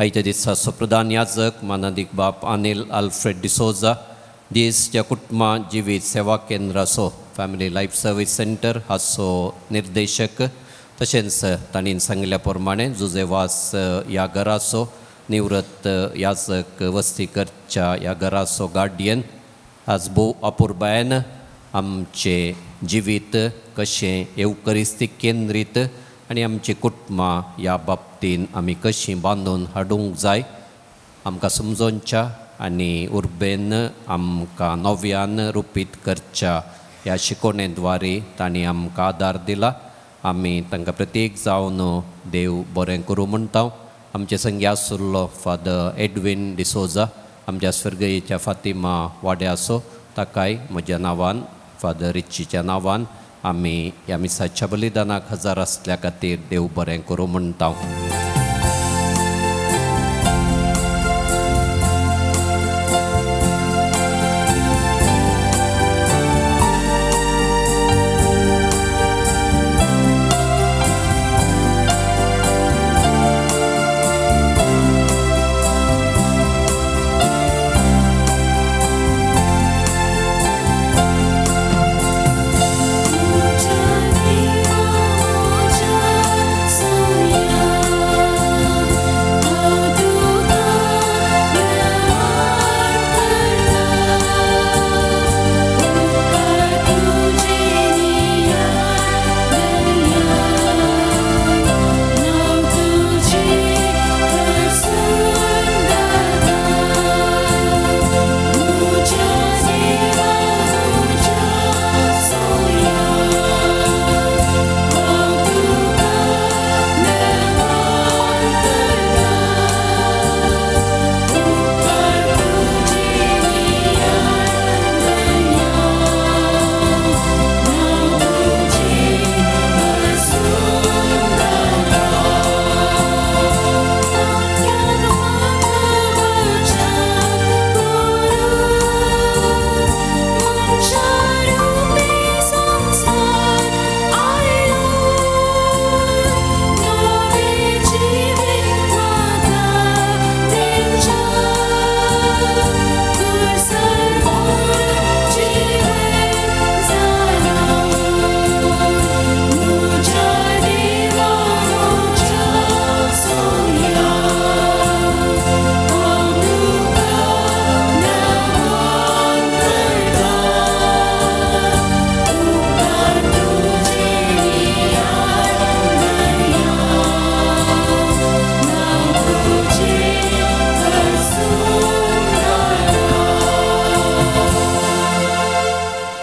आयच्या दिसा प्रधान याजक मानादीक बाप अनिल आल्फ्रेड डिसोजा दीसच्या कुटुंबां जिवीत सेवा केंद्राचो फॅमिली लायफ सर्वीस सेंटर हाचो निर्देशक, तशेंच तांणी सांगिल्ल्या प्रमाणे जुजेवास ह्या घराचो निवृत्त याजक वस्ती करच्या ह्या घराचो गार्डियन आज भोव अपुरबायेन आमचें जिवीत कशें येवकरिस्तीक केंद्रीत आनी आमची कुटुंबां ह्या बाबतीन आमी कशीं बांदून हाडूंक जाय आमकां समजोवच्या आनी उर्बेन आमकां नव्यान रुपीत करच्या ह्या शिकोवणे द्वारे तांणी आमकां आदार दिला. आमी तांकां प्रत्येक जावन देव बरें करूं म्हणटा. आमचे संगी आसुल्लो फादर एडवीन डिसोजा आमच्या स्वर्गयेच्या फातिमा वाड्याचो, ताकाय म्हज्या नांवान फादर रिच्चीच्या नांवान आमी ह्या मिसाच्या बलिदानाक हजर आसल्या खातीर देव बरें करूं म्हणटा.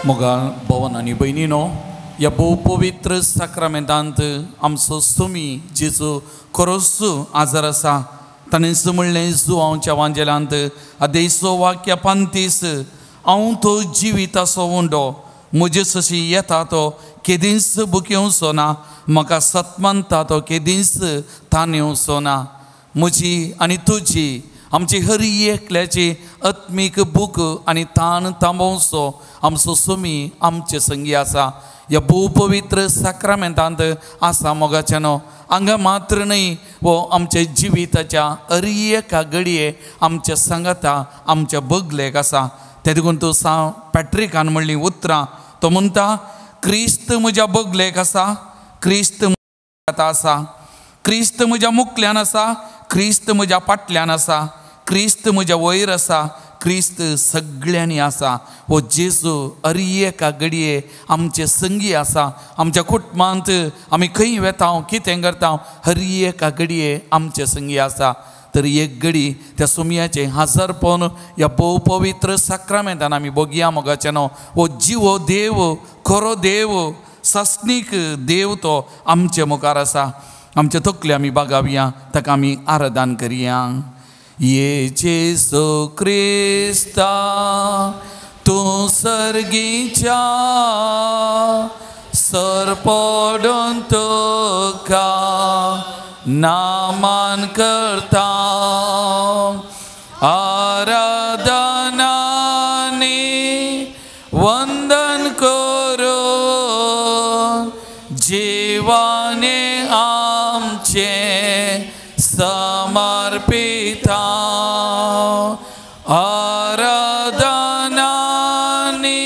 मोगाळ भवन आनी भयणीनो, ह्या भोव पवित्र साक्रामेंतांत आमचो सुमी जेजू खरोच आजार आसा. ताणें म्हणलें जुवांवच्या वांजेलांत आदेसो वाक्य 35, हांव तो जिविताचो उंडो, म्हजे सशी येता तो केदींच भुकेवचो ना, म्हाका सतमानता तो केदींच तानेवचो ना. म्हजी आनी तुजी आमची हरी एकल्याची आत्मीक भूक आनी ताण थांबोवचो आमचो सुमी आमचे संगी आसा. ह्या भोव पवित्र साक्रामेंतांत आसा मोगाच्यानो, हांगा मात्र न्हय वो आमच्या जिविताच्या हरी एका घडये आमच्या सांगाता आमच्या बगलेक आसा. ते देखून तूं सा पॅट्रिकान म्हणलीं उतरां, तो म्हणटा क्रिस्त म्हज्या बगलेक आसा, क्रिस्त आसा, क्रिस्त म्हज्या मुखल्यान आसा, क्रिस्त म्हज्या फाटल्यान आसा, क्रिस्त म्हज्या वयर आसा, क्रिस्त सगळ्यांनी आसा. हो जेजू हर एका घडये आमचे संगी आसा. आमच्या कुटुंबांत आमी खंय वेता कितें करता हर एका घडये आमचे संगी आसा. तर एक घडी त्या सुमयाचें हाजरपण ह्या भोव पवित्र साक्रामेंतान आमी भोगया मोगाचें न्हू. हो जिवो देव, खरो देव, सासणीक देव तो आमचे मुखार आसा. आमचे तकले आमी बागावया, ताका आमी आराधन करया. ये जेजू क्रिस्ता तूं सर्गीच्या सर पडून तुका नामान करता. आराधनानी वंदन करून जिवाने आमचे समर्पिता. आराधनानी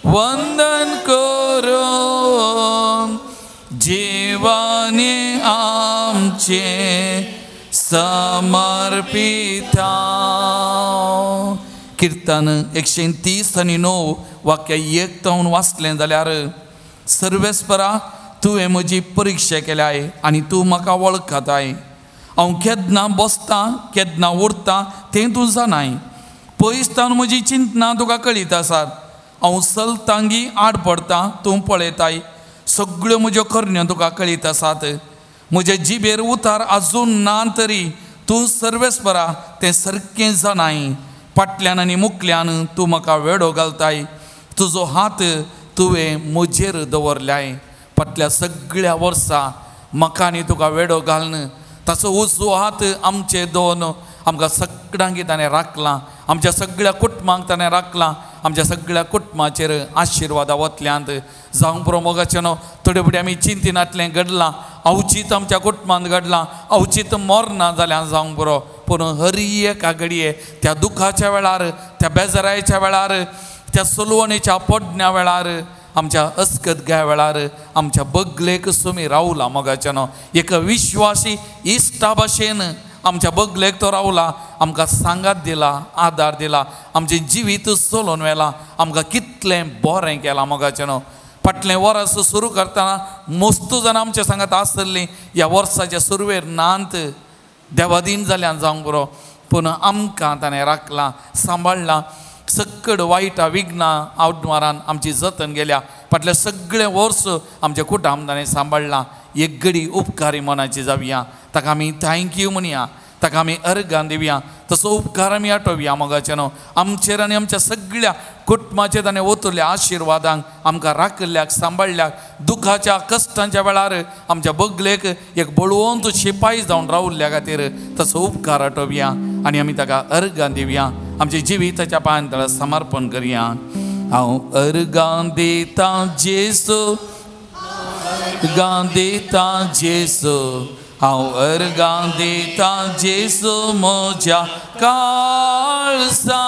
वंदन करून जिवाने आमचे समर्पिता. किर्तन 130 आनी 9 वाक्य एक तावन वाचलें जाल्यार सर्वेस्परा तुवें म्हजी परिक्षा केल्याय आनी तूं म्हाका वळखताय. हांव केन्ना बसतां केन्ना उरतां तें तूं जाणाय. पयस तावन म्हजी चिंतना तुका कळीत आसात. हांव चलतांगी आड पडटा तूं पळयताय. सगळ्यो म्हज्यो करण्यो तुका कळीत आसात. म्हजे जिबेर उतार आजून ना तरी तूं सर्वेस्परा तें सारकें जाणाय. फाटल्यान आनी मुखल्यान तूं म्हाका वेडो घालताय. तुजो हात तुवें म्हजेर दवरल्याय. फाटल्या सगळ्या वर्सा म्हाका आनी तुका वेडो घालून ताचो उजवो हात आमचे दोन आमकां सगळ्यांक ताणें राखलां. आमच्या सगळ्या कुटुंबांक ताणें राखलां. आमच्या सगळ्या कुटुंबाचेर आशिर्वादा वतल्यांत जावंक पुरो मोगाचें न्हू. थोडे फुडें आमी चिंतिनातलें घडलां, अवचीत आमच्या कुटुंबांत घडलां, अवचीत मरना जाल्यार जावंक पुरो. पूण हर एका घडये त्या दुखाच्या वेळार, त्या बेजारायच्या वेळार, त्या सलवणेच्या पडण्या वेळार, आमच्या अस्कत घ्या वेळार आमच्या बगलेक सुमी रावला मोगाचें न्हू. एक विश्वासी इश्टा भाशेन आमच्या बगलेक तो रावला. आमकां सांगात दिला, आदार दिला, आमचें जिवीत चलोवन व्हेलां, आमकां कितलें बरें केलां मोगाचें न्हू. फाटलें वर्स सुरू करतना मस्त जाणां आमच्या सांगात आसलीं. ह्या वर्साच्या सुरवेर नांत देवादीन जाल्यान जावंक पुरो. पूण आमकां ताणें राखलां, सांबाळ्ळां. सक्कड वायटां विघ्नां आवडवारान आमची जतन गेल्या. फाटलें सगळें वर्स आमच्या कुटुंब ताणें सांबाळ्ळां. एक घडी उपकारी मनाची जावया, ताका आमी thank you म्हणया, ताका आमी अर्गां दिवया, तसो उपकार आमी आठोवया मोगाचें न्हू. आमचेर आनी आमच्या सगळ्या कुटुंबाचेर ताणें ओतुल्ल्या आशिर्वादांक आमकां राखिल्ल्याक, सांबाळ्ळ्याक, दुखाच्या कश्टांच्या वेळार आमच्या बगलेक एक बळवंत शिपाय जावन रावल्ल्या खातीर तसो उपकार आठोवया आनी आमी ताका अर्गां दिवया. आमच्या जिविताच्या पांयां तळा समर्पण करया. हांव अर्गां दितां जेजू, अर्गां दितां जेजू, हांव अर्गां दितां जेजू म्हज्या काळजा.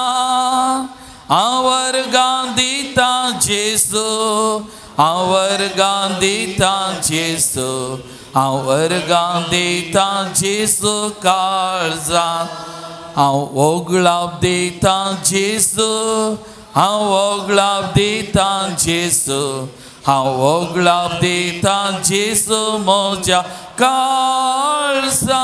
हांव अर्गां दितां जेजू, हांव अर्गां दितां जेजू, हांव अर्गां दितां जेजू काळजा. हांव ओगळाप दितां जेजू, हांव ओगळाप दितां जेजू, हांव ओगळाप दितां जेजू म्हज्या काळजा.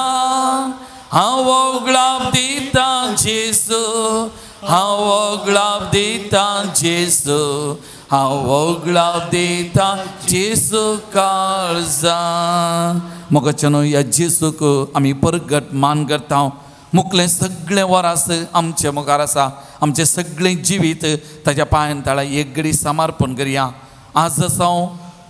हांव ओगळाप दितां जेजू, हांव ओगळाप दितां जेजू, हांव ओगळाप दितां जेजू काळजा. मोगाचें न्हू ह्या जेजूक आमी परगट मान करता. मुखलें सगळें वरास आमचे मुखार आसा. आमचें सगळें जिवीत ताच्या पांयां तळा एक घडी समर्पण करया. आज आसा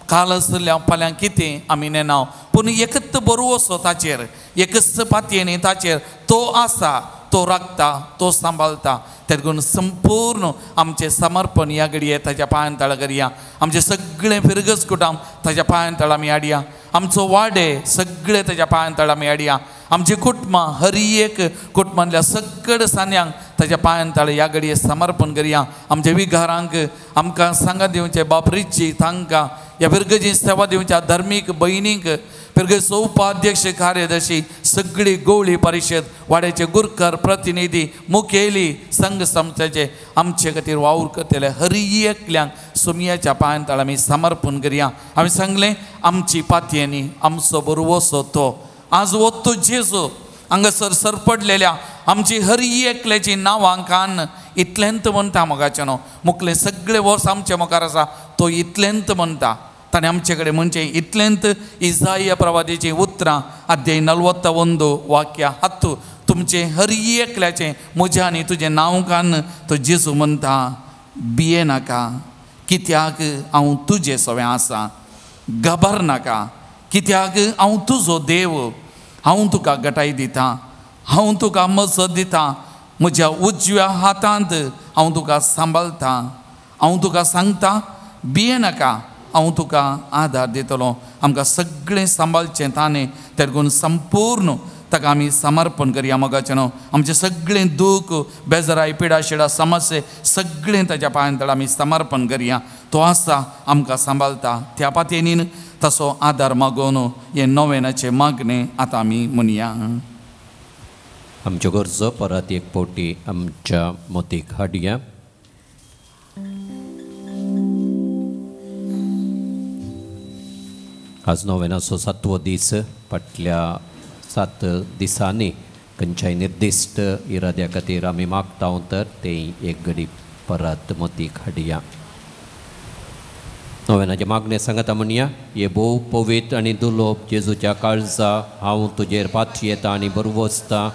काल आसल्या फाल्यां कितें आमी नेना, पूण एकच बरो ताचेर, एकच पातयेनी ताचेर तो आसा, तो राखता, तो सांबाळता. तेगून संपूर्ण आमचें समर्पण ह्या घडये ताच्या पांयां तळा करया. आमचें सगळें फिरगज कुटाम ताच्या पांयां तळा आमी हाडया. आमचो वाडे सगळे ताच्या पांयां तळा आमी हाडया. आमची कुटुंबां हर एक कुटुंबांतल्या सगळे सान्यांक ताच्या पांयां तळा ह्या घडये समर्पण करया. आमच्या विघारांक आमकां सांगा दिवचे बाप रिची तांकां ह्या फिरगजी सेवा दिवच्या धर्मीक भयणींक फिरगेचो उपाध्यक्ष कार्यदर्शी सगळी गोवळी परिशद वाड्याचे गुरकर प्रतिनिधी मुखेली संघ संस्थेचे आमचे खातीर वावर करतले हरी एकल्यांक सोमयाच्या पांयां तळा आमी समर्पण करया. आमी सांगलें आमची पातयेनी आमचो बरवसो तो आज वत्तो जेजू हांगासर सरपडलेल्या आमची हरी एकल्याची नांवां कान इतलेंत म्हणटा मोगाचें न्हू मुखलें सगळें वर्स आमचे मुखार आसा तो इतलेंत म्हणटा. ताणें आमचे कडेन म्हणचें इतलेंत इजाया प्रवादीचीं उतरां अध्याय 41 वाक्य 10 तुमचें हरी एकल्याचें म्हज्या आनी तुजें नांव कान तो जेजू म्हणटा भिये नाका कित्याक हांव तुजें सवें आसा, घाबर नाका कित्याक हांव तुजो देव, हांव तुका गटाय दिता, हांव तुका मजत दिता, म्हज्या उजव्या हातांत हांव तुका सांबाळटा, हांव तुका सांगता भिये नाका हांव तुका आदार दितलो. आमकां सगळें सांबाळचें ताणें तेरगून संपूर्ण ताका आमी समर्पण करया मोगाचें न्हू. आमचें सगळें दूख बेजराय पिडा शिडा समस्ये सगळें ताच्या पांयां तळा आमी समर्पण करया. तो आसा आमकां सांबाळटा त्या पातयेनीन तसो आदार मागोवन हें नोवेनाचें मागणें आतां आमी म्हणया. आमच्यो गरजो परत एक फावटी आमच्या मतीक हाडया. आज नोवेनाचो 7वो दीस. फाटल्या 7 दिसांनी खंयच्याय निर्दिश्ट इराद्या खातीर आमी मागता तर तें एक घडी परत मतीक हाडया. नोवेनाचें मागणें सांगता म्हणया. हे भोव पवित्र आनी दुलोब जेजूच्या काळजा हांव तुजेर पातयेता आनी बरवसता.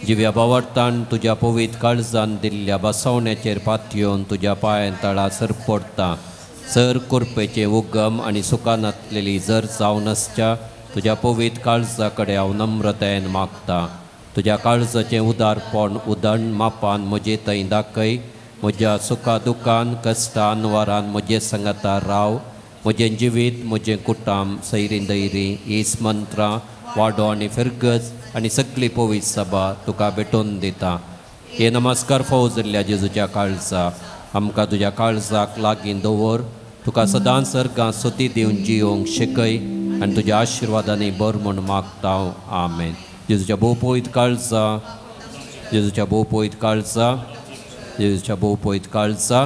जिव्या बावडतान तुज्या पवित्र काळजान दिल्ल्या बसवण्याचेर पातयेवन तुज्या पांयां तळा सरपडटा. सर कुरपेचें उगम आनी सुखानातलेली जर जावन आसच्या तुज्या पवित्र काळजा कडेन हांव नम्रतायेन मागता. तुज्या काळजाचें उदारपण उदण मापान म्हजे थंय दाखय. म्हज्या सुखा दुखान कश्टान वारान म्हजे सांगाता राव. म्हजें जिवीत म्हजें कुटाम सैरी दैरी ईस मंत्रां वाडो आनी फिरगज आनी सगळी पवित्र सभा तुका भेटोवन दिता. हे नमस्कार फावो जाल्ल्या जेजूच्या काळजा आमकां तुज्या काळजाक लागीं दवर. तुका सदांच सर्गां सुती दिवन जियोंक शिकय आनी तुज्या आशिर्वादांनी बर म्हूण मागता. आमेन. जेजूच्या भोव पवित्र काळजा, जेजूच्या भोव पवित्र काळजा, जेजूच्या भोव पवित्र काळजा.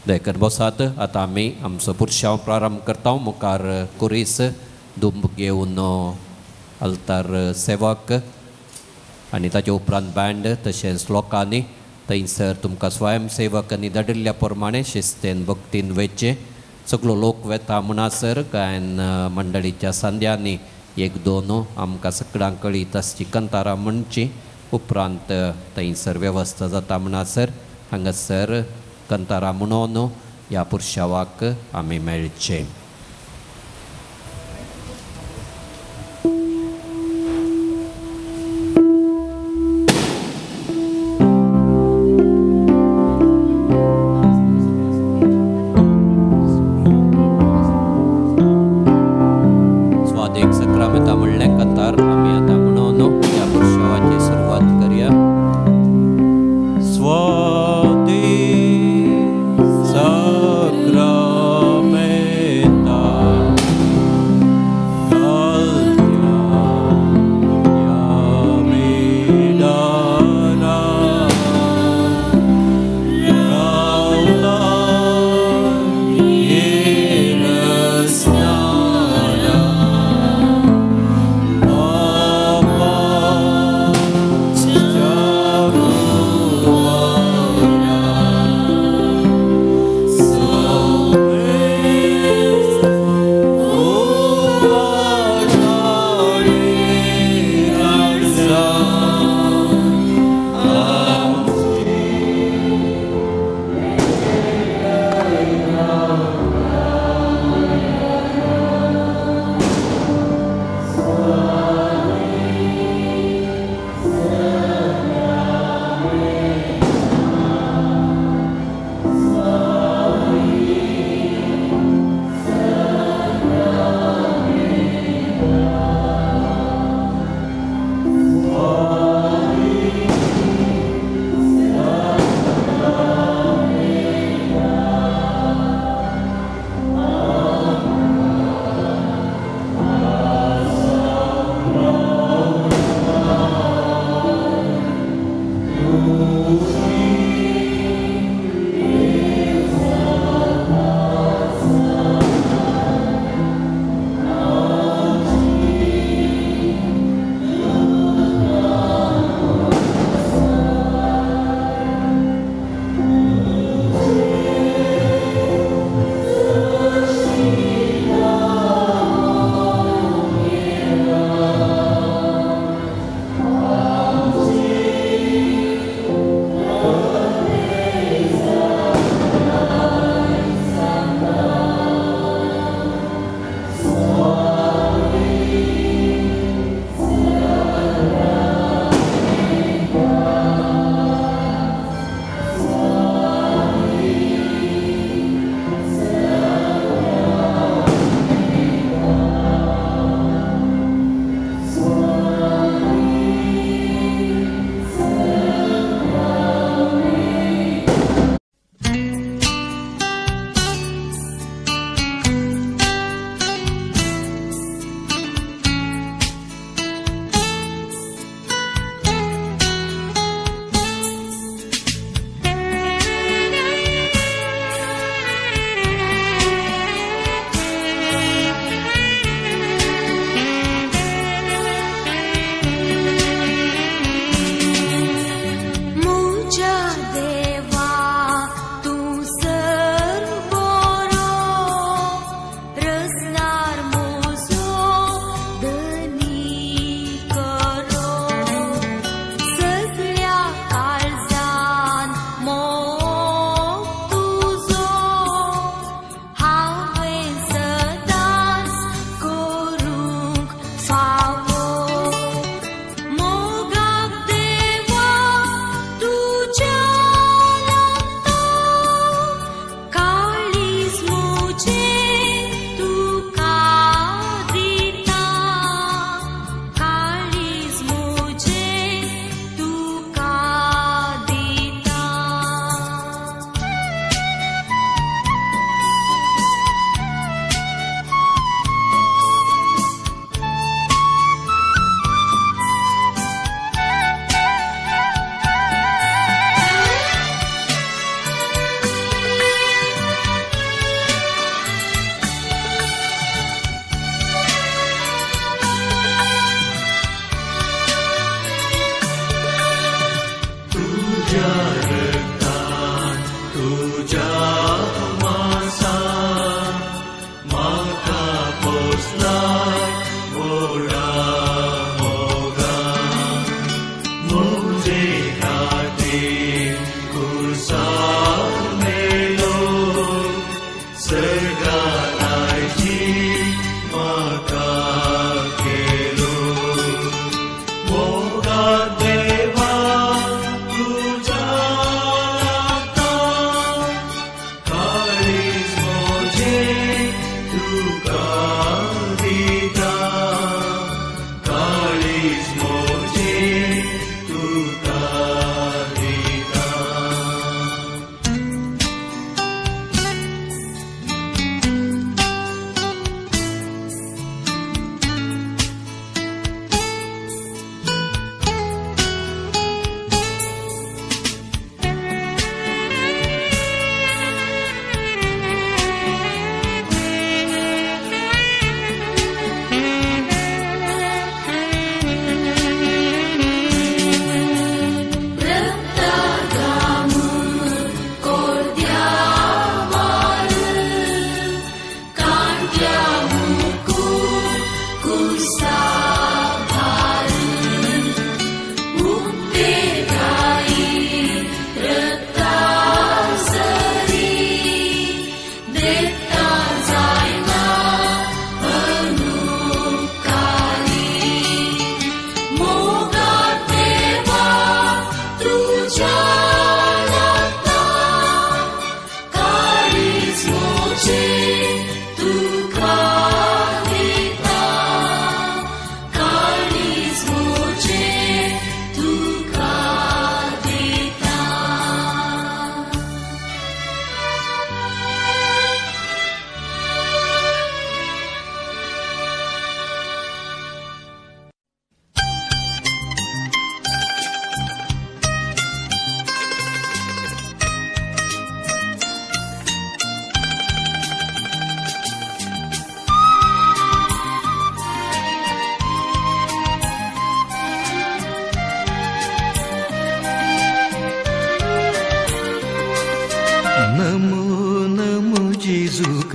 दयकर बसात. आतां आमी आमचो पुरशांव प्रारंभ करता. मुखार कुरीस दुंब घेवन अल्तार सेवक आनी ताचे उपरांत बँड तशेंच लोकांनी थंयसर तुमकां स्वयंसेवकांनी धाडिल्ल्या प्रमाणे शिस्तेन भक्तीन वेचें. सगळो लोक वेता म्हणसर गायन मंडळीच्या सांद्यांनी एक दोन आमकां सगळ्यांक कळीत आसची कंतारां म्हणची. उपरांत थंयसर वेवस्था जाता म्हणसर हांगासर कंतारां म्हणून ह्या पुरशावाक आमी मेळचे.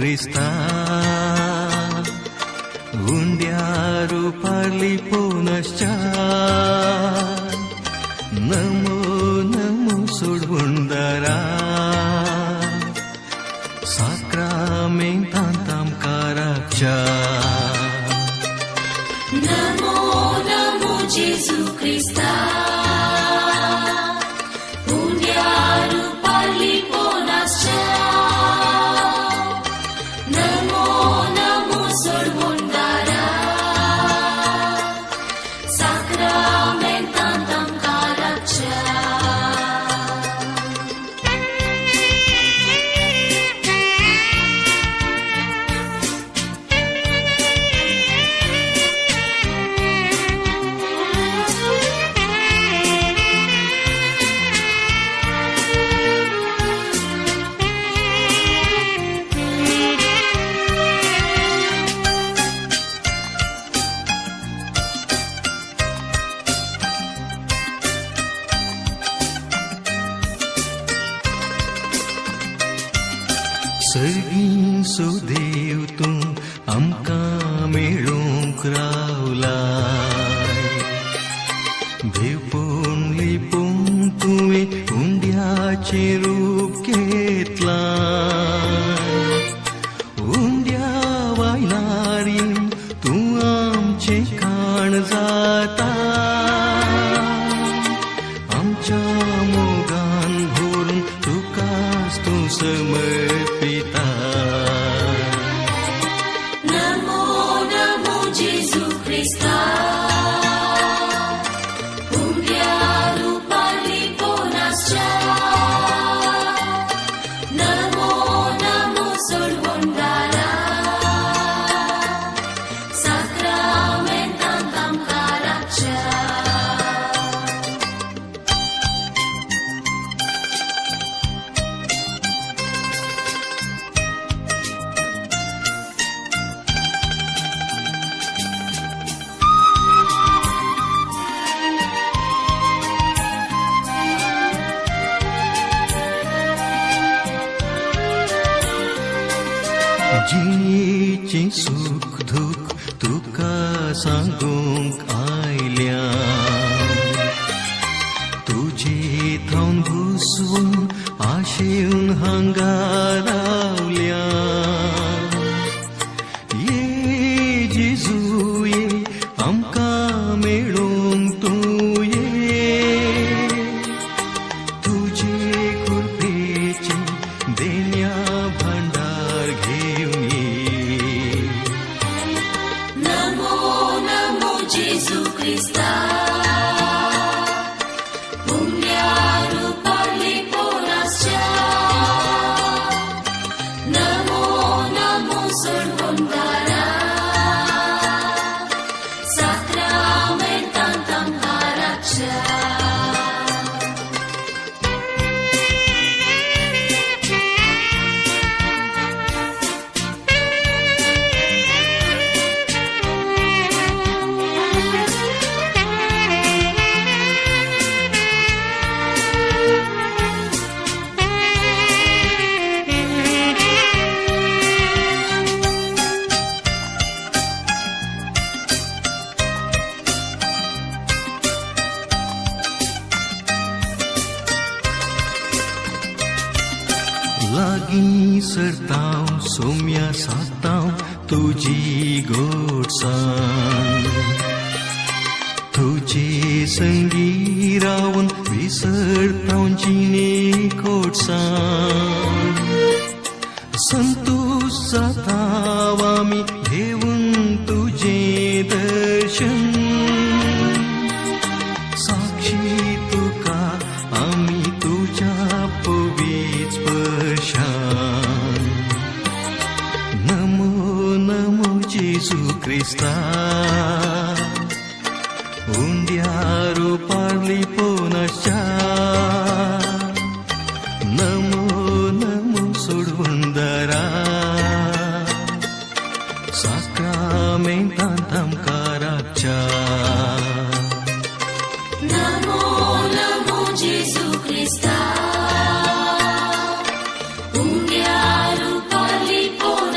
क्रिस्ता उंड्या रुपार लिपोवन आसच्या नमो नमो सोडवणदारा साक्रामेंतांत आमकां राखच्या. नमो नमो जेजू क्रिस्ता उंड्या रुपार लिपोवन आसच्या नमो नमो सोडवणदारा साक्रामेंतांत आमकां राखच्या. सर्गीं सुदेव तूं आमकां मेळूंक रावलाय देवपूण लिपून तुवें उंड्याचें रूप घेतलां उंड्या वायलार येवन तूं आमचें खाण जाता आमच्या मोगान भरून तुकाच तूं समर्पिता. नमो नमो जेजू क्रिस्ता उंड्या रुपार लिपोवन आसच्या नमो नमो सोडवणदारा साक्रामेंतांत आमकां राखच्या. जिणेचें सूख दूख तुका सांगूंक आयल्या तुजे थावन घुसवून आशेवन हांगा रावल्या ये जेजू ये आमकां मेळूंक तूं ये तुजे कृपेचें देण्या भांडार घेवन ये. नमो नमो जेजू क्रिस्ता उंड्या रुपार लिपोवन आसच्या नमो नमो सोडवणदारा साक्रामेंतांत आमकां राखच्या. लागीं सरतांव सोम्या सातांव तुजी गोडसाण तुजे संगी रावन विसरतांव जिणे कोडसाण संतोष जाताव आमी घेवन तुजें दर्शन साक्षी तुका आमी तुज्या पवीत स्पर्शान. नमो नमो जेजू क्रिस्ता उंड्या रुपार लिपोवन आसच्या नमो नमो सोडवणदारा साक्रामेंतांत आमकां राखच्या. नमो नमो जेजू क्रिस्ता उंड्या रुपार लिपोवन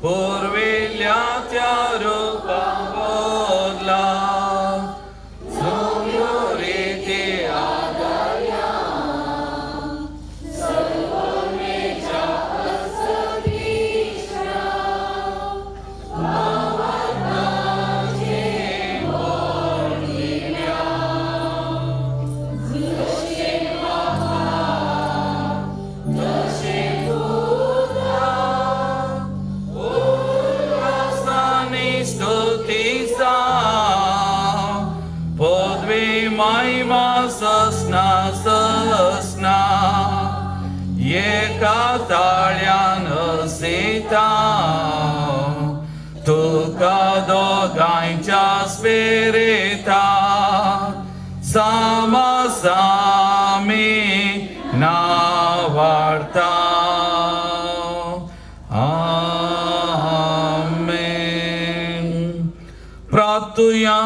पुर्विल्ल्या त्या रुपा बदला सुंदरीती आदर्या सर्वमेच्या असतीश्रा भावार्थाचे बोलिल्या जशें बापा तशें पुता उल्हासानी स्तुती जावं पदवी महिमा ससना ससना एका ताळ्यान हसयता तुका दोगांयच्या स्पिरिता सामसामी नावाडता. आमेन. प्रार्थुया.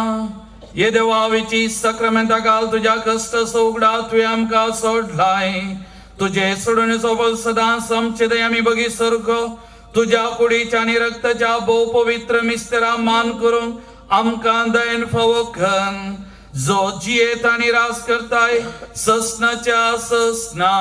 ये देवावेची सक्रामेंता घाल तुज्या कश्ट उगडा तुवें आमकां सोडलाय तुजे सोडणेचो बल सदांच आमचे दया आमी बगी सारको तुज्या कुडीच्या आनी रक्ताच्या भोव पवित्र मिस्तेरा मान करूंक आमकां दयेन फावो कर जो जियेत आनी राज करताय ससनाच्या ससना.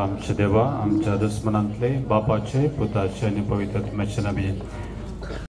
आमच्या देवा आमच्या दुस्मनांतले बापाचे पुताचे आनी पवित्र आत्म्याचे नांवान